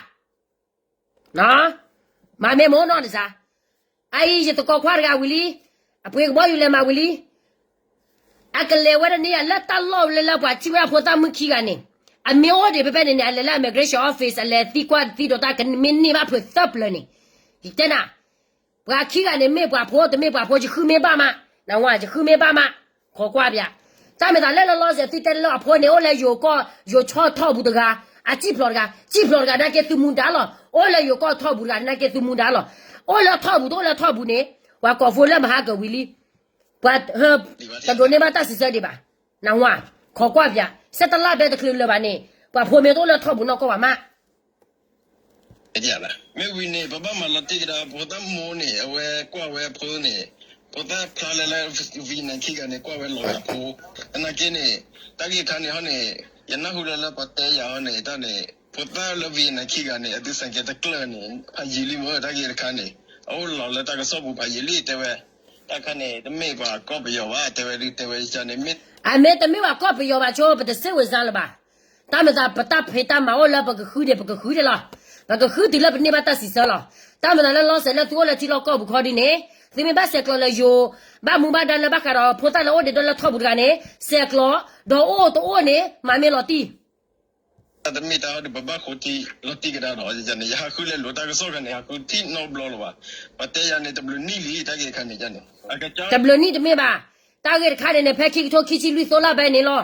မၤမ့ၢ်မိၢ်နီၢ်တစါ, အအံၤယသကိးခွါတဂၤဝံၤလံ, အပှ့ၤကဘီယူၤလဲၤမၤဝံၤလံ, အကလဲၤဝဲတန့ၢ်ဧါ လၢတၢ်လီၢ်လၢလၢပှၤထံၣ်ဝဲဒၣ်ဖိသၣ်မုၣ်ခံဂၤန့ၣ်, အမ့ၢ်အိၣ်ဒံးဖဲဖဲန့ၣ်န့ၣ် အလဲၤလၢ immigration office အလဲၤသံကွၢ်သံဒိးတၢ်ကမ့ၢ်န့ၢ်ဘၣ်ဖုးသၢပျၢၤန့ၣ်, ယတဲနၤ ပှၤခံဂၤန့ၣ် မ့ၢ်ပှၤဖိတမ့ၢ်ပှၤဖိ ယဃုမ့ၢ်ဘၣ်မး, နဝၤ ယဃုမ့ၢ်ဘၣ်မး, ခိးကွၢ်ပၠး, တၢ်မ့ၢ်သးလၢလၢလီၤစဲး သုတဲလၢအဖိန့ၣ် အိၣ်လၢယိၤကီၢ် ယိၤဆီထီၣ်ပူၤတဂၤ, အစံၣ်ဖျိးတဂၤ, စံၣ်ဖျိးတဂၤနာ်က့သုမူဒါလီၤ, အိၣ်လၢယိၤကီၢ်ထီၣ်ပူၤတဂၤနာ်က့သုမူဒါလီၤ, အိၣ်လၢထီၣ်ပူၤတအိၣ်လၢထီၣ်ပူၤန့ၣ်, ပှၤကိးဖိလၢမဟါကဝံၤလံ, ပှၤ, တဒိးန့ၢ်ဘၣ်တၢ်စံးဆၢဒံးဘၣ်, နဝၤ, ခိးကွၢ်ပၠး, ဆဲးတလၣ်ဘဲတချုးလၢၤဘၣ်န့ၣ်, ပှၤဖိမ့ၢ်တအိၣ်လၢထီၣ်ပူၤနီၢ်ကီၢ်ဘၣ်မး မ့ၢ်ဝံၤန့ၣ် ပဘၣ်မၤလီၤတံၢ်ကဒါ ဖိသၣ်မိၢ်န့ၣ် အဝဲကွၢ်ဝဲအဖိန့ၣ်, ဖိသၣ်ဖျါလၢလၢ Vietnam ခံဂၤန့ၣ် ကွၢ်ဝဲလီၤဂာ်ဖိ, သနာ်က့န့ၣ်, တၢ်ဂ့ၢ်တခါန့ၣ်ဟီန့ၣ်, ယနၢ်ဟူလၢလၢပှၤတဲယၤဟီန့ၣ် တၢ်န့ၣ်, ဖိသၣ်လၢ Vietnam ခံဂၤန့ၣ် အသုဆဲးကဲတကျၢၢ်န့ၣ် ဖးယံာ်လံမ့ၢ်တၢ်ဂ့ၢ်တခါန့ၣ်, အအိၣ်လီၤလၢတၢ်ကစီၣ်ပူၤဖးယံာ်လံ တဲဝဲ, တၢ်ခါန့ၣ် တမ့ၢ်ပှၤကီၢ်ပယီၤဘၣ် တဲဝဲဒုး တဲဝဲန့ၣ် အမ့ၢ်တမ့ၢ်ပှၤကီၢ်ပယီၤဘၣ်ဆိ ပတစိတ်ဝင်စားလၢၤဘၣ်. တၢ်မၤသးပတၢ်ဖံးတၢ်မၤအိၣ်လၢပကဃုန့ၣ် ပကဃုဒၣ်လီၤ. ပကဃုတုၤလၢပန့ၢ်ဘၣ်တၢ်စံးဆၢလီၤ. တၢ်မၤသးလၢလီၤစဲးလၢသုအိၣ်လၢထံလီၢ်ကီၢ်ပူၤခီဒ်န့ၣ် သုမ့ၢ်ဘၣ်ဆဲးကျိးလၢယိၤ ဘၣ်မူဘၣ်ဒါလၢဘၣ်ဃးဒီးဖိသၣ်လၢအိၣ်ဒံးဒီးလၢထီၣ်ပူၤတဂၤန့ၣ် ဆဲးကျိး, ဒီးအိၣ်တအိၣ်န့ၣ် မၤမ့ၢ်လီၤတံၢ် တမ့ၢ်တၢ်ဟီဒုး ပဘၣ်ဃိထံလီၤတံၢ်ကဒါဒီး ယန့ၣ် ယဟးဃုလဲၤလိာ်တၢ်ကစီၣ်ခါန့ၣ် ဟးဃုထံၣ်နီတဘျီလၢၤဘၣ်. ပတဲယၤန့ၣ် တဘျုးနံၣ်လံ တၢ်ဂ့ၢ်တခါန့ၣ်န့ၣ် တဘျုးနံၣ်တမ့ၢ်ဘၣ်. တၢ်ဂ့ၢ်တခါန့ၣ်န့ၣ် ဖဲခံကထိခံဆံလွံၢ်သိလါဘဲန့ၣ်လီၤ.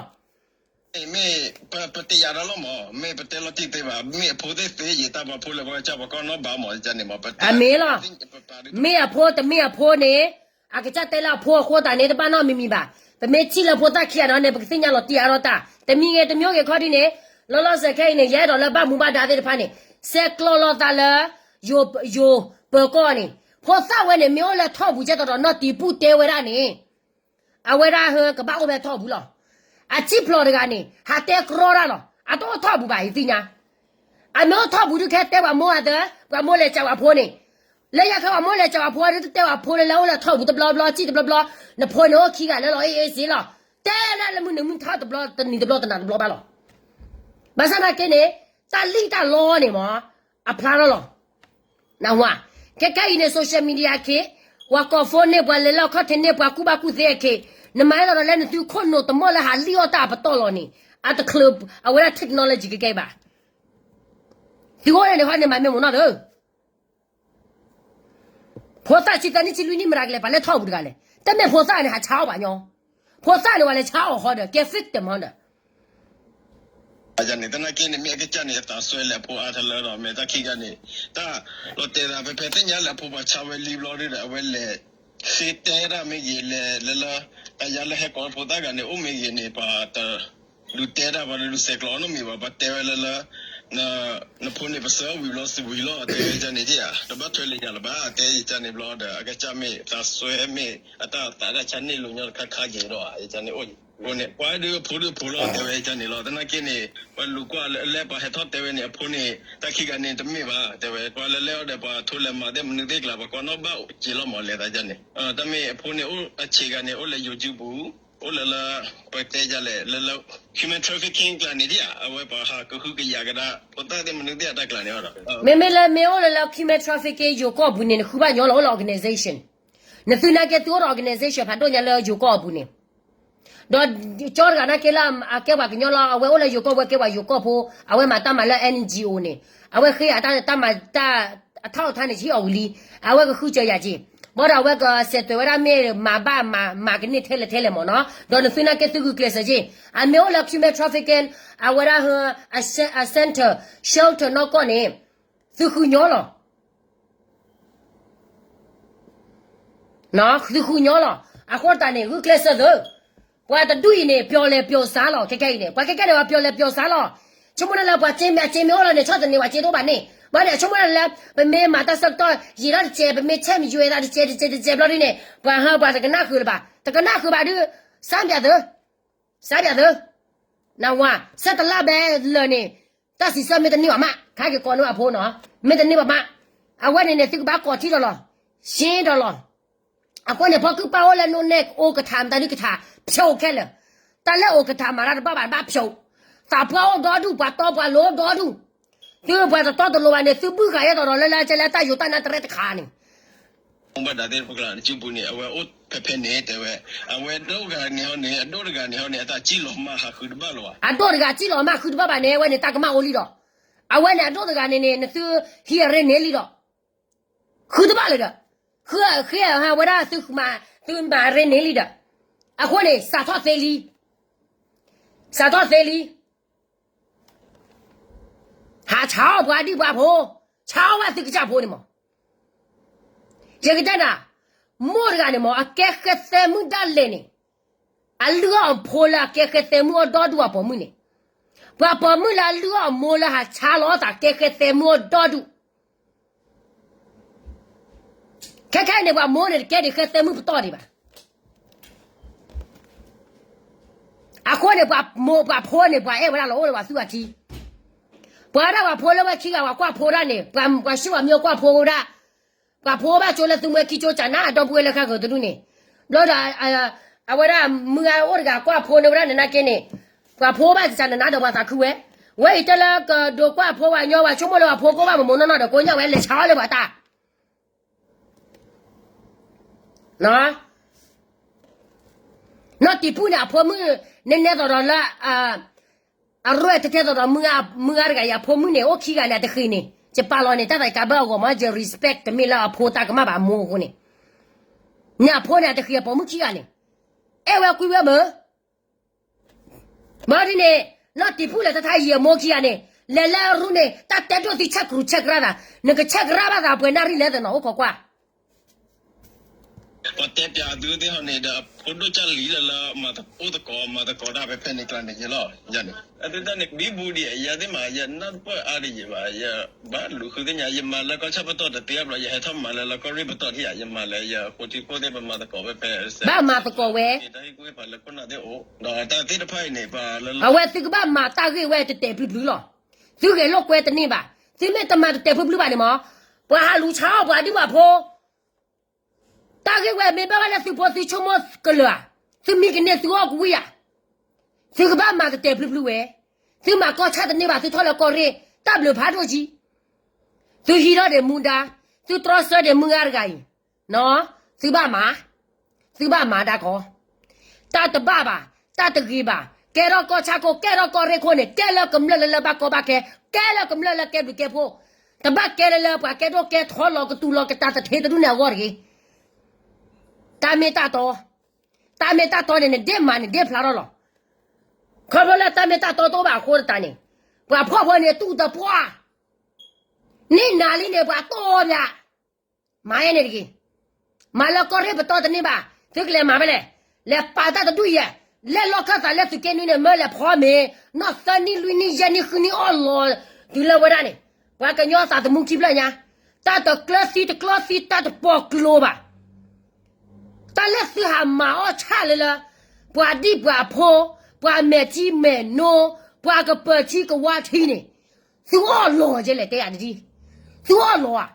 မ့ၢ်ပတယာ်ဒီးလီၤမး မ့ၢ်ပတဲလီၤတံၢ်သ့ဘၣ် မ့ၢ်အဖိသ့ၣ်သ့ ယတၢ်ပှၤဖိလၢပှၤကစၢ်ပှၤကီၢ်နီၣ်ဘၣ်မး ယန့ၣ်မး ပတဲ အမ့ၢ်လီၤ. မ့ၢ်အဖိတမ့ၢ်အဖိန့ၣ် အကစၢ်တဲလၢအဖိအဃိသတးန့ၣ် တဘၣ်နီတမံၤမံၤဘၣ်. ပမ့ၢ်ထံၣ်လၢဖိသၣ်ခံဂၤဒီးန့ၣ် ပကသ့ၣ်ညါလီၤတံၢ်အါထီၣ်တၢ် တမံၤဂ့ၤတမံၤဂ့ၤခီဒ်န့ၣ် လီၤလီၤဆဲးခဲအံၤန့ၣ် ယအဲၣ်ဒိးလၢဘၣ်မူဘၣ်ဒါသ့ၣ်တဖၣ်န့ၣ် ဆဲးကျိးလိာ်သးလၢ ယိၤပၢၤကီၢ်န့ၣ် ဖိသၣ်ဝဲန့ၣ် မ့ၢ်အိၣ်လၢထီၣ်ပူၤကဲသိးဒီးနီၢ်တံၤပူၣ်တဲဝဲဒၣ်န့ၣ် အဝဲဒၣ်ဟၢကဘၣ်အိၣ်ဖဲထီၣ်ပူၤလီၤ. အစံၣ်ဖျိးတဂၤန့ၣ် ဟးတဲကြီတၢ်လီၤ. အတအိၣ်ထီၣ်ပူၤဘၣ် ယသ့ၣ်ညါ. အမ့ၢ်အိၣ်ထီၣ်ပူၤဒုး ခဲတဲပှၤမိၢ်အသး ပှၤမိၢ်လဲၤစးပှၤဖိန့ၣ် လၢညါခဲပှၤမိၢ်လဲၤစးပှၤဖိဒုး တတဲပှၤဖိလၢ လၢအိၣ်လၢထီၣ်ပူၤတဘျီဘျီ စံၣ်တဘျီဘျီ နဖိန့ၣ်အိၣ်ခံဂၤလၢလီၤ အ့ၣ်အ့ၣ်စ့လီၤ. တဲဒၣ်လၢမုၢ်နံၤမုၢ်ထီၣ်တဘျီ တနံၤတဘျီ တနၤတဘျီဘၣ်လီၤ. ဘၣ်ဆၣ်သနာ်က့န့ၣ် တၢ်လံၣ်တၢ်လီန့ၣ်မး အဖျါထီၣ်လီၤ. နဝၤ ခဲခဲအံၤန့ၣ် social media အခ့ ပှၤကိး phone န့ၢ်ပှၤ လဲၤလီၢ်ခီၣ်ထံးန့ၢ်ပှၤ ကူၣ်ဘၣ်ကူၣ်သ့အခ့ နမၤဒ်သိးဒီးလၢနသုခိၣ်နူာ်တမီၢ်လၢဟးလံၣ်အီၣ်တၢ်အပတီၢ်လီၤန့ၣ် အတချုး အဝဲဒၣ် technology ကကဲဘၣ်. သုအိၣ်န့ၣ်န့ၣ် ခီန့ၣ်မၤမ့ၢ်မ့ၢ်နီၢ်သၢ ဖိသၣ်ဆံသၢနံၣ်ဆံလွံၢ်နံၣ်မတၤကလဲၤပာ်လၢထီၣ်ပူၤတဂၤလဲၣ်. တမ့ၢ်ဖိသၣ်န့ၣ် ဟးဆါအီၣ်ပှၤညီ, ဖိသၣ်န့ၣ် ပှၤလဲၤဆါအီၣ်ဃီဒီး ကဲ victim ဟီဒီး န့ၣ် သနာ်က့န့ၣ် မ့ၢ်အကစၢ်န့ၣ် အသးစွဲလၢအဖိအါထီၣ်လၢဒီး မ့ၢ်တၢ်ခံဂၤန့ၣ် တၢ်လီၤတဲာ်သး ဖဲဖဲသ့ၣ်ညါလၢအဖိပှၤဆါဝဲလံဘျီဒုဒီး အဝဲလဲၤဃ့တဲတၢ်မ့ၢ်ဂ့ၤ လဲၤလၢလၢ တၢ်ယါလၢဟဲကိးဖိသၣ်ဂၤန့ၣ် အိၣ်မ့ၢ်ဂ့ၤန့ၣ် ပှၤတ ဒုးတဲတၢ် ပှၤတဒုးဆဲးကျိးနီတမံၤဘၣ် ပှၤတဲဝဲလၢလၢ နဖိန့ၣ် ပဆှၢဝံၤဘျီ စံးဝံၤလီၤ တဲဝဲန့ၣ် တဘၣ်ထွဲလၢယၤလၢၤဘၣ် တဲယကန့ၣ်ဘျီဒီး အကစၢ်မ့ၢ်သးစွဲမ့ၢ် အတၢ်သးတၢ်ဆါန့ၢ်လိာ်ညီတခါခါက့ၤဒီး ယကန့ၣ်အိၣ် အဃိန့ၣ် ပှၤဒုးအဖိဒုးဖိလီၤ တဲဝဲယကန့ၣ်လီၤ သနာ်က့န့ၣ် ပှၤလူၤကွၢ်လၢပှၤဟဲထီၣ်တဲဝဲန့ၣ် အဖိန့ၣ် တၢ်ခံဂၤန့ၣ် တမ့ၢ်ဘၣ် တဲဝဲ ပှၤလၢလဲၤအီၤဒီး ပှၤထိလဲၤမၤသ့ၣ်မနုၤသ့ၣ်ကျါ ပှၤကိးနီၣ်ဘၣ်အိၣ်က့ၤလီၤမး လဲၤသးယကန့ၣ် တၢ်မ့ၢ်အဖိန့ၣ် အိၣ်အဆံးဂၤန့ၣ် အိၣ်လၢယိၤကၠူပူၤ အိၣ်လၢလၢ ပတဲယလဲၣ် လၢလၢ human trafficking ကျါန့ၣ်ဒ်ဧါ အဝဲပှၤဟးကဟုကယာ်ကဒါ ဖိသၣ်သ့ၣ်မနုၤသ့ၣ်အတၢ်ကျါန့ၣ်ဒီး မ့မ့ၢ်လၢမ့ၢ်အိၣ်လၢလၢ human trafficking ယိၤကီၢ်ပူၤန့ၣ် နဃုဘၣ်ညီလီၤ အိၣ်လၢ organization နသုနာ်က့သုအိၣ်ဒီး organization ဖးဒိၣ်ညါလၢယိၤကီၢ်အပူၤန့ၣ် ဒီးကၠီတဂၤနာ်က့လၢအကဲပှၤကညီလီၤ အဝဲအိၣ်လၢယိၤကီၢ် ဝဲကဲပှၤယိၤကီၢ်ဖိ အဝဲမၤတၢ်မၤလၢ N G O န့ၣ် အဝဲဃ့အတၢ်မၤတၢ် အထီၣ်အထါန့ၣ် ဟံၣ်အီၤဝံၤလံ အဝဲကဃုစၢၤယၤက့ၤ ဘၣ်ဒီးအဝဲကစဲးသွဲးဝဲဒၣ်မ့ၢ်မၤဘၣ်မၤကန့ၢ်ထဲလဲၣ်ထဲလဲၣ်မ့ၢ်နီၤ ဒီးနသုနာ်က့သုဂုာ်ကျဲးစၢးက့ၤ အမ့ၢ်အိၣ်လၢ human trafficking အဝဲဒၣ် အ center shelter နီၢ်ကီၢ်န့ၣ် သုဃုညီလီၤ သုဃုညီလီၤ အဃိတးန့ၣ် ဂုာ်ကျဲးစၢးသု ပှၤတဒူၣ်အံၤန့ၣ် ပျီလဲၤပျီစါလီၤ ခဲခဲအံၤန့ၣ် ပှၤခဲခဲန့ၣ် ပှၤပျီလဲၤပျီစါလီၤ ဆိကမိၣ်ဒၣ်လၢပှၤစ့မ့ၢ်အစ့မ့ၢ်အိၣ်လီၤန့ၣ် ဆီၣ်သနံးပှၤစ့တအိၣ်ဘၣ်န့ၣ် ဘၣ်န့ၣ် ဆိကမိၣ်ဒၣ်လၢ ပမ့ၢ်မၤတၢ်ဆၢကတီၢ် ယံာ်ထီၣ်တစဲး ပမ့ၢ်ဆဲးမံယွဲသးတစဲးတစဲးတစဲးဘျီဒ်န့ၣ် ပှၤဟၢပှၤတကနၣ်ဃုာ်လၢၤဘၣ် တကနၣ်ဃုာ်ဘၣ်ဒုး စါပၠးသု စါပၠးသု နဝၤ ဆဲးတလါဘဲလၢာ်န့ၣ် တၢ်စံးဆၢမ့ၢ်တန့ၢ်ဘၣ်မး ခါက့ၤကိးန့ၢ်အဖိနီၤ မ့ၢ်တန့ၢ်ဘၣ်မး အဝဲန့ၣ်န့ၣ် သုကဘၣ်ကိးထံၣ်ဒီးလီၤ ရှင်းဒီးလီၤ အဃိန့ၣ် ဖီကုၢ်ပၢ်အိၣ်လၢနိၣ်နဲၣ်အိၣ်ကထါ မတၤဒုကထါ ဖျိးခဲလၢာ် တၢ်လၢအိၣ်ကထါမၤတၢ်တဘၣ်ဘၣ် တဘၣ်ဖျိး သးပှၢ်အိၣ်ဒီဒူၣ် ပှၤတီပှၤလိၤအိၣ်ဒီဒူၣ် သုပှၤတတီတလိၤဘၣ်န့ၣ် သုဘုၣ်ဃာ်ယဲၢ်သိးဒီးလၢလၢကဲလၢတၢ်ယိၤတၢ်နါတရဲတခါန့ၣ် ဘၣ်ဒၣ်သ့ၣ်တဖၣ်ကျါ နစုပူၤန့ၣ် အဝဲအိၣ်ဖဲဖဲန့ၣ် တဲဝဲ အဝဲဒိၣ်တဂၤန့ၣ်ဟီန့ၣ် အဒိၣ်တဂၤန့ၣ်ဟီန့ၣ် အတၢ်စံၣ်လီၤမၢ်ဟးဃုတဘၣ်လၢၤဘၣ် အဒိၣ်တဂၤစံၣ်လီၤမၢ်ဃုတဘၣ်ဘၣ်န့ၣ် အဝဲန့ၣ်တၢ်ကမၣ်အိၣ်လံဒီး အဝဲန့ၣ်အဒိၣ်တဂၤန့ၣ်န့ၣ် နသုဟံးအရ့န့ၣ်လံဒီး ဃုတဘၣ်လၢၤဒီး ဃုဃ့ဟးဝဲဒၣ်သုမၤ သုမၤအရ့န့ၣ်လံဒီး အဃိန့ၣ် စးထီၣ်သ့လံ စးထီၣ်သ့လံ ဟးဆါအီၣ်ပှၤဒံၣ်ပှၤဖိ ဆါအီၣ်ဝဲသုကစၢ်ဖိန့ၣ်မး ယကတဲနၤ မိၢ်တဂၤန့ၣ်မး အကဲဃဲသဲမုၣ်ဒၣ်လဲာ်န့ၣ် အလုၢ်အီၣ်အဖိလၢအကဲဃဲသဲမုၣ်အီၣ်ဒီဒူၣ်အပိာ်မုၣ်န့ၣ် ပှၤပိာ်မုၣ်လၢအလုၢ်အီၣ်အမိၢ်လၢဟးဆါလီၤအသးကဲဃဲသဲမုၣ်အီၣ်ဒီဒူၣ် ခဲခဲအံၤန့ၣ် ပှၤမိၢ်န့ၣ် တကဲဒံးဃဲသဲမုၣ်ပတီၢ်ဒံးဘၣ် အဃိန့ၣ် ပှၤမိၢ်ပှၤဖိန့ၣ် ပှၤအဲၣ်ဝဲဒၣ်လီၤအိၣ်လၢပှၤသူၣ်အထံ ပှၤဒၣ်ပှၤဖိလၢဝဲခံဂၤ ပှၤကွၢ်ဖိဒၣ်န့ၣ် ပှၤဆူၣ်ပှၤမံကွၢ်ဖိဝဲဒၣ် ပှၤဖိဘၣ်ကၠိလၢသုမွဲခံကၠိကနၣ် အဒီပုၢ်ဝဲၢ်လၢဃၣ်ဃၢၤတဒူၣ်န့ၣ်, ဘျီဒီး အဝဲဒၣ်မုၢ်ဂၤအိၣ်တဂၤကွၢ်ဖိန့ၣ်ဝဲဒၣ်နနာ်က့န့ၣ်, ပှၤဖိဘၣ်ကနၣ်ဒီးပှၤသးခုဝဲ, ဝဲအံၤတဲလၢကဒိးကွၢ်ဖိပှၤညီ ပှၤဆိကမိၣ်လၢပှၤဖိကိၣ်ဘၣ်မမိၢ်နီၢ်နီၢ်ဒီးကိးညၣ်ဝဲလဲၤဆါအီၣ်လၢပှၤတၢ် နီၢ်တံၤပူၣ်န့ၣ် အဖိမုၣ်န့ၣ်နဲသိးဒီးလၢ အရဲၣ်တဲတဲသိးဒီး မုၢ်ဂၤတဂၤအံၤ အဖိမုၣ်န့ၣ် အိၣ်ခံဂၤန့ၣ် အတဃ့ၢ်န့ၣ် ယပာ်လီၤန့ၣ် တၢ်သးကါဘၢအဂီၢ်မး ယ respect တမ့ၢ်လၢအဖိတၢ်ကမၣ်ဘၣ်အမိၢ်အဃိန့ၣ်, န့ၣ်အဖိန့ၣ် အတဃ့ၢ်အပိာ်မုၣ်ခံဂၤန့ၣ်, အဲၣ်ဝဲကွံဝဲမ့ၢ် ဘၣ်ဒ်န့ၣ် နီၢ်တံၤပူၣ်လဲၤတထါယံာ်အမိၢ်ခံဂၤန့ၣ် လဲၤလၢအရူန့ၣ် တၢ်တဲဒိၣ်သုဆဲးကရူၢ်ဆဲးကရၢ်သး, နကဆဲးကရၢ်ဘၣ်သးပှဲၤနၣ်ရံၣ်လဲၣ်သနီၤ အိၣ်ခိးကွၢ် ပှၤတဲပၠးသုသ့ၣ်ဟီန့ၣ်ဒီး အဖိဒိၣ်ကၢ်လံလၢလၢမၤအိၣ်သကိး မၤသကိးတၢ်ဖဲဖဲန့ၣ်ကျါန့ၣ်ယလီၤ, ယန့ၣ် အသုတၢ်န့ၣ် ဘံဘူဒံး ယသ့ၣ်မး ယနၢ်တပၢၢ်အါဒံးယဘၣ်, ယဘၣ်လူၤဃုသ့ၣ်ညါ ယမၤလၢကီၢ်ဆၣ်ပတီၢ်တသ့အဘျီ ယဟဲထီၣ်မၤလၢလၢကီၢ်ရ့ၣ်ပတီၢ်ထံၣ်ဧါ, ယမၤလၢယဃိထံဖိသ့ၣ် ပမၤသကိးဖဲဖဲ ဘၣ်မၤသကိးဝဲ တၢ်ဟ့ၣ်ကူၣ်ဟ့ၣ်ဖးလၢခိၣ်နၢ်သ့ၣ်အိၣ် ဒီးတၢ်သ့ၣ်တဖၣ်အံၤန့ၣ် ပှၤလၢလီၤ အဝဲသုကဘၣ်မၤတၢ်ဂ့ၢ်ဝဲတတဲာ်ဖျုးဖျုးလီၤ. သုဂဲၤလိာ်ကွဲတန့ၢ်ဘၣ်. သုမ့ၢ်တမၤတတဲာ်ဖျုးဖျုးဘၣ်န့ၣ်မး, ပှၤဟးလူၤဆါအီၣ်ပှၤဒံၣ်ပှၤဖိ တၢ်ဂ့ၢ်ဝဲမ့ၢ်ဘၣ်ဝဲလၢသုဖိသုဆိကမိၣ်ကလၢာ်ဧါ, သုမံကန့ၢ်သုအီၣ်ကဝံၣ်ဧါ. သုကဘၣ်မၤတတဲာ်ဖျုးဖျုးဝဲ, သုမၤကီၢ်ဆၣ်တန့ၢ်ဘၣ် သုထီၣ်လၢကီၢ်ရ့ၣ် တၢ်ဘျုးဖးဒိၣ်ကံ, သုဟံးထီၣ်ဒီးမူဒါ, သုတြီဆၢဒီးမုၢ်ဂၤတဂၤအံၤ, သုဘၣ်မၤ, သုဘၣ်မၤဒၣ်ကီ တၢ်တဘၣ်ဘၣ်, တၢ်တဂ့ၤဘၣ်, ကဲထီၣ်ကီၢ်ဆၣ်ခိၣ် ကဲထီၣ်ကီၢ်ရ့ၣ်ခိၣ်န့ၣ် ကဲလၢကမျၢၢ်လၢလၢဘၣ်ကီဘၣ်ခဲ, ကဲလၢကမျၢၢ်လၢကဲဘျုးကဲဖှိၣ်, တဘၣ်ကဲလၢလၢပှၤကဲဒိၣ်ကဲထီလီၤကတူၤလီၤကတၢ်သထ့တဒူၣ်န့ၣ်အဂီၢ်တဂ့ၤ. တၢ်မ့ၢ်တၢ်တီ, တၢ်မ့ၢ်တၢ်တီန့ၣ် နဒ့မၤနဒ့ဖျါထီၣ်လီၤ. ခီဖျိလၢတၢ်မ့ၢ်တၢ်တီတအိၣ်ဘၣ်အဃိတတးန့ၣ်, ပှၤဖှီၣ်ဖိန့ၣ်တူၢ်တပှၢ်, န့ၢ်နၤလံန့ၣ် ပှၤတီၢ်ပၠး မၤယဲန့ၣ်တဂ့ၤ. မၤလၢကီၢ်ရ့ၣ်ပတီၢ်တန့ၢ်ဘၣ်, သုကလဲၤမၤဖဲလဲၣ်, လဲၤပာ်တၢ်တဒူၣ်ယဲၢ်, လဲၤလီၢ်ခၢၣ်သးလၢသုးက့နွံန့ၣ် မၢလဲၤဖီမ့ၤ, နီၢ်သၢနံၣ်လွံၢ်နံၣ်ယဲၢ်နံၣ် ဃုနံၣ်အီၣ်လီၤ, တုၤလၢဝဲဒၣ်န့ၣ်, ပှၤကညီသးသမူခံဖျၢၣ်ညါ, တၢ်တကျၢၤသံတကျၢၤသံ တၢ်တပီၤကျိၤဘၣ်. တၢ်လၢသုဟးမၤအီၣ်ဆၣ်လၢလၢ, ပှၤဒံၣ်ပှၤဖိ, ပှၤမဲာ်ထံမဲာ်နိ, ပှၤကပၢၤထံကဝါထံန့ၣ်, သုအီၣ်လီၤကလဲၣ်တဲယၤတဒ်, သုအီၣ်လီၤဧါ.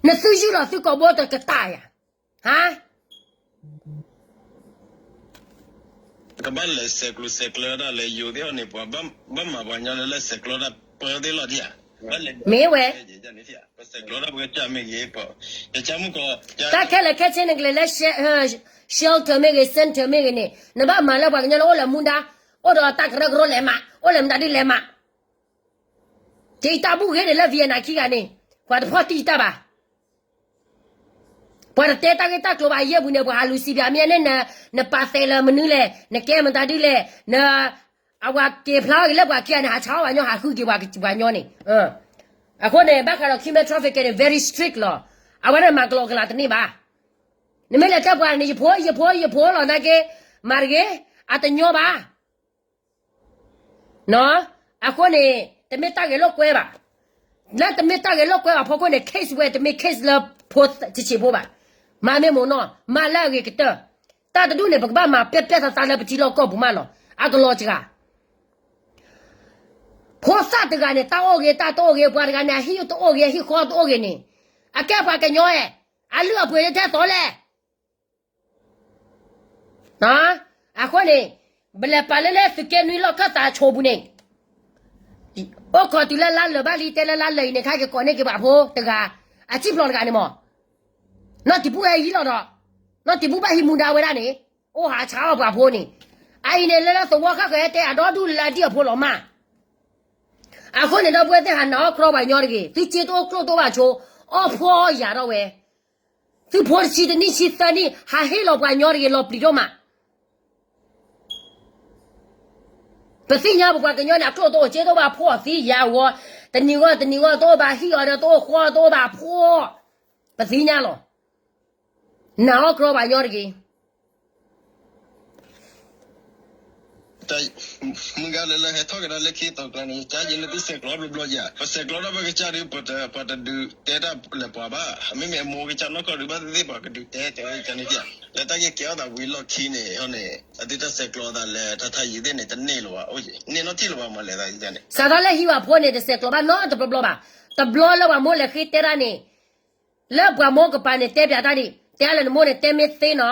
နသုယုၢ်လီၤသုကိာ်ဘိတကတၢၢ်ယၤ, ဟါ ကဘၣ်လဲၤဆဲးကျိးဆဲးကျၢတၢ်လၢယိၤသ့ၣ်အီၤန့ၣ် ပှၤဘၣ်မၤပှၤကညီလၢလဲၤဆဲးကျိးတၢ်ပၢသ့ၣ်လီၤဒံးဧါ, ဘၣ်လဲၤမ့ၢ်ဝဲ, ပကစၢ်မ့ၢ်ဂ့ၤ, တၢ်ခဲလၢာ်ခဲဆ့န့ၣ်ကလဲၤလၢ shelter မ့ၢ်ဂ့ၤ center မ့ၢ်ဂ့ၤန့ၣ် နဘၣ်မၤလၢပှၤကညီလၢအိၣ်လၢမူဒါ, အိၣ်ဒီးတၢ်ကရၢကရိလဲၤမး, အိၣ်လၢမတၤဒ်လဲၤမး က့ၤတၢ်ဘူၣ်ဂ့ၤန့ၣ်လၢ Vietnam ခံဂၤန့ၣ်, ပှၤတဖီၣ်တံၢ်တၢ်ဘၣ်. ပှၤတတဲတၢ်ဂ့ၢ်တၢ်ကျိၤဘၣ်ယဲၢ်ပူၤန့ၣ် ပှၤဟးလူၤစံးဘၣ်မ့ၢ်န့ၣ်, နပာ်သဲးလၢမနုၤလဲၣ်, နကဲမတၤဒ်လဲၣ်, န, အဝဲက့ၤဖျါအီၤဂ့ၤလၢပှၤခံဂၤန့ၣ် ဟးဆါအီၣ်ပှၤညီ ဟးဃုက့ၤပှၤကညီန့ၣ်. အဃိန့ၣ် ဘၣ်ဃးဒီး human trafficking န့ၣ် very strict လီၤ. အဝဲန့ၣ်မၤကလီကလီတန့ၢ်ဘၣ်. နမ့ၢ်လဲၤတဲပှၤန့ၣ် ယဖိ ယဖိ ယဖိလီၤနာ်က့, မၤတဂ့ၤ, အတညီဘၣ်. အဃိန့ၣ် တမ့ၢ်တၢ်ဂဲၤလိာ်ကွဲဘၣ်. လၢတမ့ၢ်တၢ်ဂဲၤလိာ်ကွဲဘၣ်ဖီခိၣ်န့ၣ် case ဝဲတမ့ၢ် case လၢဖိဆံးဆံးဖိဘၣ်. မၤမ့ၢ်မ့ၢ်နီၢ် မၤလၢအဂ့ၤကတၢၢ်. တၢ်တဒူၣ်န့ၣ် ပကဘၣ်မၤပဲာ်ပဲာ်သးသးလၢပထံလီၢ်ကီၢ်ပူၤမးလီၤ. အကလီၤစှၤ ဖိသၣ်တဂၤန့ၣ် တၢ်အိၣ်ဂ့ၤ တၢ်တအိၣ်ဂ့ၤ, ပှၤတဂၤန့ၣ် အဟံၣ်တအိၣ်ဂ့ၤ အဟံၣ်ဃီတအိၣ်ဂ့ၤန့ၣ်, အကဲပှၤကညီဧါ, အလုၢ်အပှ့ၤထဲသိးလဲၣ်. အဃိန့ၣ် ပလဲၤပာ်လၢလၢသုးက့နွံလီၢ်ခၢၣ်သးဆိးပူၤန့ၣ်, အိၣ်ခိးတုၤလၢလါလၢာ်ဘၣ်လံ တဲလၢလါလၢာ်အံၤန့ၣ် ခါကကိးန့ၢ်က့ၤပှၤဖိတဂၤ, အစံၣ်ဖျိးတဂၤန့ၣ်မး, နီၢ်တံၤဘူၣ်ဟဲယံၤလီၤဒီး, နီၢ်တံၤဘူၣ်ဘၣ်ဟံးမူဒါဝဲဒၣ်န့ၣ်, အိၣ်ဟးဆါအီၣ်ပှၤဖိန့ၣ်, အအံၤန့ၣ် လၢလၢသဝီခၣ်ဃၢၤဟဲတဲအဒီဒူၣ်လၢအဒံၣ်အဖိလီၤမး. အဃိန့ၣ်ဒီပုၢ်ဝဲၢ်သ့ၣ် ဟးနာ်အီၣ်ကြီပှၤညီတဂ့ၤ, သုစ့တအိၣ်ကျိၣ်တအိၣ်ဘၣ်ဆိ, အီၣ်ဖှီၣ်အီၣ်ယာ်ထီၣ်ဝဲ, သုဖိတဆံတနံၣ်ဆံသၢနံၣ် ဟးဟ့ၣ်လီၤပှၤညီတဂ့ၤ လီၤပျံၤဒိၣ်မး. ပသ့ၣ်ညါပပှၤကညီန့ၣ် အကျိၣ်တအိၣ်စ့တအိၣ်ဘၣ်ဖှီၣ်သံယၤဝီ, တနံၤဂီၢ်တနံၤဂီၢ်တအိၣ်ဘၣ်ဟံၣ်အီၤဒီးတအိၣ်ဃီတအိၣ်ဘၣ်ဖှီၣ်, ပသ့ၣ်ညါလီၤ. နာ်အီၣ်ကြီပှၤညီတဂ့ၤ. မုၢ်ဂၤလၢလၢဟဲထီၣ်ကဒါလၢခံသိးကျါန့ၣ် ကၢ်ယံၤလၢသုဆဲးကျိးဘျီဘျီယၤ, ပဆဲးကျိးထီၣ်ပကစၢ်ဒုး ပှၤတဒုးတဲတၢ်လၢပှၤဘၣ်, မ့မ့ၢ်အမိၢ်ကစၢ်နီၢ်ကီၢ်ဒုးဘၣ်သ့ၣ်သ့ၣ်ပှၤကဒုးတဲတဲဝဲန့ၣ်, လၢတၢ်ဂ့ၢ်ကဲထီၣ်သးဝံၤလီၢ်ခံန့ၣ်န့ၣ်, အသုတၢ်ဆဲးကျိးအသးလၢတၢ်ထါယံၤသ့ၣ်န့ၣ် တန့ၢ်လၢၤဘၣ်, န့ၢ်နီၢ်ထံၣ်လၢၤဘၣ်မးလဲၣ်န့ၣ်, စးထီၣ်လၢဟံၣ်ဝဲဖိန့ၣ် တဆဲးကျိးဘၣ်နီတဘျီဘျီဘၣ်, တဘျီလၢပှၤမိၢ်လဲၤဃ့တဲတၢ်န့ၣ်, လၢပှၤမိၢ်ကပၤန့ၣ် တဲပၠးတၢ်ဒံး, တဲလၢနမိၢ်န့ၣ် တဲမ့ၢ်သ့နီၤ,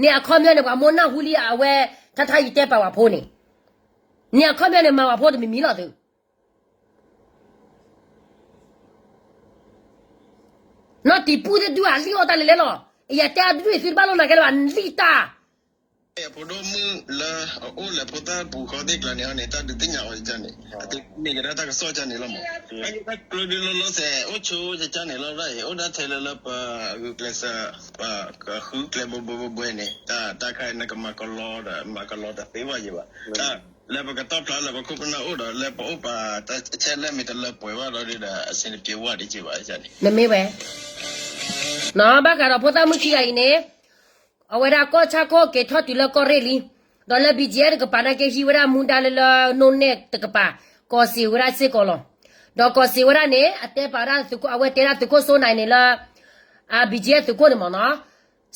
န့ၣ်အခီပညီန့ၣ် ပှၤမိၢ်နၢ်ဟူလံအဝဲ ထါထါယတဲပာ်ဝဲဖိန့ၣ်, န့ၣ်အခီပညီန့ၣ် မၤဝဲဖိတမံၤမံၤလီၤသု နီၢ်တံၤပူသ့ၣ်ဒုးအလံၣ်အီၣ်တၢ်လဲၤလဲၣ်လီၤ. ယတဲအဒုးသုတဘၣ်လိၣ်နာ်ကဲလၢၤဘၣ် လံၣ်တၢ် ဖိဒိၣ်မုၣ်လၢအအိၣ်လၢဖိသၣ်ပူၤဃီသ့ၣ်ကျါန့ၣ်န့ၣ် တၢ်ဒုးသ့ၣ်ညါအီၤန့ၣ် အသုမ့ၢ်ကဒါတၢ်ကစီၣ်ကန့ၣ်လီၤမး. တၢ်ကျိဒုးလီၤလီၤဆဲး အိၣ်ဆိကန့ၣ်လီၤဒၣ်အံၤ အိၣ်ဒၣ်ထဲလၢလၢပဂုာ်ကျဲးစၢး ပဃုကျဲဘိဘိဘိဘိန့ၣ် တၢ်တၢ်ခါအံၤနကမၤကလီဒီး မၤကလီတသ့ဝဲယံၤဘၣ်. လၢပကတီၢ်ဖျါလၢပခိၣ်ပနၢ်အိၣ်ဒီး လၢပအိၣ်ပာ်တၢ်ဆဲးလၢမ့ၢ်တလၢပှဲၤဘၣ်ဒီး အဆင်တပြေဝဲဒံးက့ၤဘၣ်န့ၣ် နမ့ၢ်ဝဲ နီၢ်ဘၣ်ဃးဒီးဖိသၣ်မုၣ်ခံဂၤအံၤန့ၣ် အဝဲဒၣ်ကီၢ်ဆၣ်ခိၣ်က့ၤထီၣ်တုၤလၢကီၢ်ရ့ၣ်လံ, ဒီးလၢ ဘီၣ်ကၠံၣ်အဲၣ် တကပၤနာ်က့ ဟံးဝဲဒၣ်မူဒါလၢလၢနိၣ်နဲၣ်တကပၤ, ကီၢ်စ့ၣ်ဝဲဒၣ်စ့ၢ်ကီးလီၤ. ဒီးကီၢ်စ့ၣ်ဝဲဒၣ်န့ၣ် အတဲပာ်ဝဲဒၣ်သုးခိၣ် အဝဲတဲဒၣ်သုးခိၣ်စိနၤန့ၣ်လၢ အ ဘီၣ်ကၠံၣ်အဲၣ် သုးခိၣ်န့ၣ်မ့ၢ်နီၤ,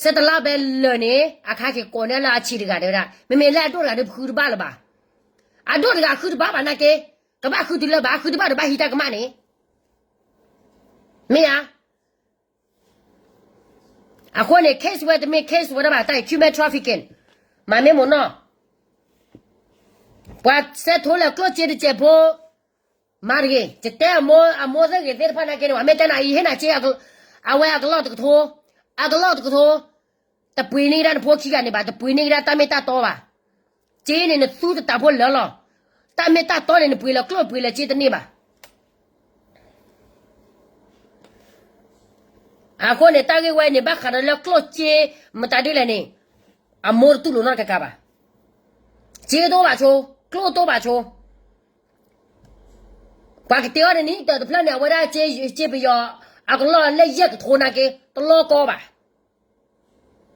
ဆဲတလါဘဲလၢာ်န့ၣ် အခါက့ၤကိးန့ၢ်လၢအဆံးတဂၤတဲဝဲဒၣ် မ့မ့ၢ်လၢအဒိၣ်တဂၤဒုးပဃုတဘၣ်လၢၤဘၣ်. အဒိၣ်တဂၤဃုတဘၣ်ဘၣ်နာ်က့, ကဘၣ်ဃုတုၤလၢၤဘၣ် ဃုတဘၣ်ဒီးဘၣ်ဟံးတၢ်ကမၣ်န့ၣ်, မ့ၢ်ဧါ. အဃိန့ၣ် case ဝဲတမ့ၢ် case ဝဲဒၣ်ဘၣ် တၢ်အံၤ human trafficking မၤမ့ၢ်မ့ၢ်နီၢ်, ပှၤဆဲးထိလၢကျိၣ်စ့တစဲးဖိ, မၤတဂ့ၤ ယတဲအမိၢ်အမိၢ်သ့ၣ်ဂ့ၤသ့ၣ်တဖၣ်နာ်က့န့ၣ် ပှၤမ့ၢ်တဲနၤအံၤဟ့ၣ်နၤစ့ အဝဲအကလီၢ်တကထိ, အကလီၢ်တကထိ, တပှ့ၤန့ၢ်ကဒါနဖိခံဂၤန့ၣ်ဘၣ် တပှ့ၤန့ၢ်ကဒါတၢ်မ့ၢ်တၢ်တီဘၣ်. စ့န့ၣ်နသူတတးဖိလၢာ်လီၤ. တၢ်မ့ၢ်တၢ်တီန့ၣ် နပှ့ၤလၢကျိၣ်ပှ့ၤလၢစ့တန့ၢ်ဘၣ်. အဃိန့ၣ် တၢ်ဂ့ၢ်ဝဲန့ၣ် ဘၣ်ဃးဒီးလၢကျိၣ်စ့ မတၤဒ်လဲၣ်န့ၣ် အမိၢ်တတူၢ်လိာ်နီတကကးဘၣ်. စ့တအိၣ်ဘၣ်ဆိ, ကျိၣ်တအိၣ်ဘၣ်ဆိ, ပှၤကတဲအီၤန့ၣ် နံၣ်တၢၤတဖျၢၣ်န့ၣ် အဝဲဒၣ်စ့ပယီၤ အကလီၢ်လၢယဲၢ်ကထိနာ်က့ တလီၢ်ကီဘၣ်.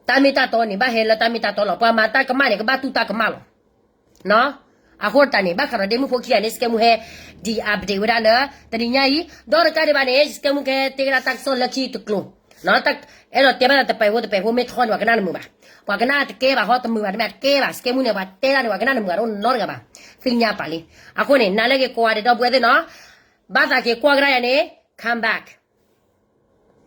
တၢ်မ့ၢ်တၢ်တီန့ၣ် ဘၣ်ဟဲလၢတၢ်မ့ၢ်တၢ်တီလီၤ. ပှၤမၤတၢ်ကမၣ်န့ၣ် ကဘၣ်တူၢ်တၢ်ကမၣ်လီၤ. အဃိတးန့ၣ် ဘၣ်ဃးဒီးဒ့မုၣ်ဖိခံဂၤန့ၣ် စကဲမူဟဲဒ်အံၤ update ဝဲဒၣ်လၢ တနံၤညါအံၤ ဒီးတကးဒံးဘၣ်န့ၣ် စကဲမူကဲတဲကဒါတၢ်ကစီၣ်လၢခံတကျိၤ, အဲၣ်ဒိးတဲဘၣ်တၢ်တပဲာ်ဖိတပဲာ်ဖိမ့ၢ်ထီန့ၣ် ပှၤကနၣ်နမုာ်ဘၣ်. ပှၤကနၣ်တကဲဘၣ်ဟီ တမုာ်ဘၣ် တမ့ၢ်တကဲဘၣ် စကဲမူန့ၣ် ပှၤတဲဒၣ်န့ၣ် ပှၤကနၣ်နမုာ်ဘၣ်တအိၣ်နီတဂၤဘၣ်. သ့ၣ်ညါပာ်လံ. အဃိန့ၣ် နၤလၢက့ၤကိးဂၤဒဲးဒီပုၢ်ဝဲၢ်သ့ၣ်နီၤ, ဘၣ်သးက့ၤကွၢ်ကဒါယၤန့ၣ် come back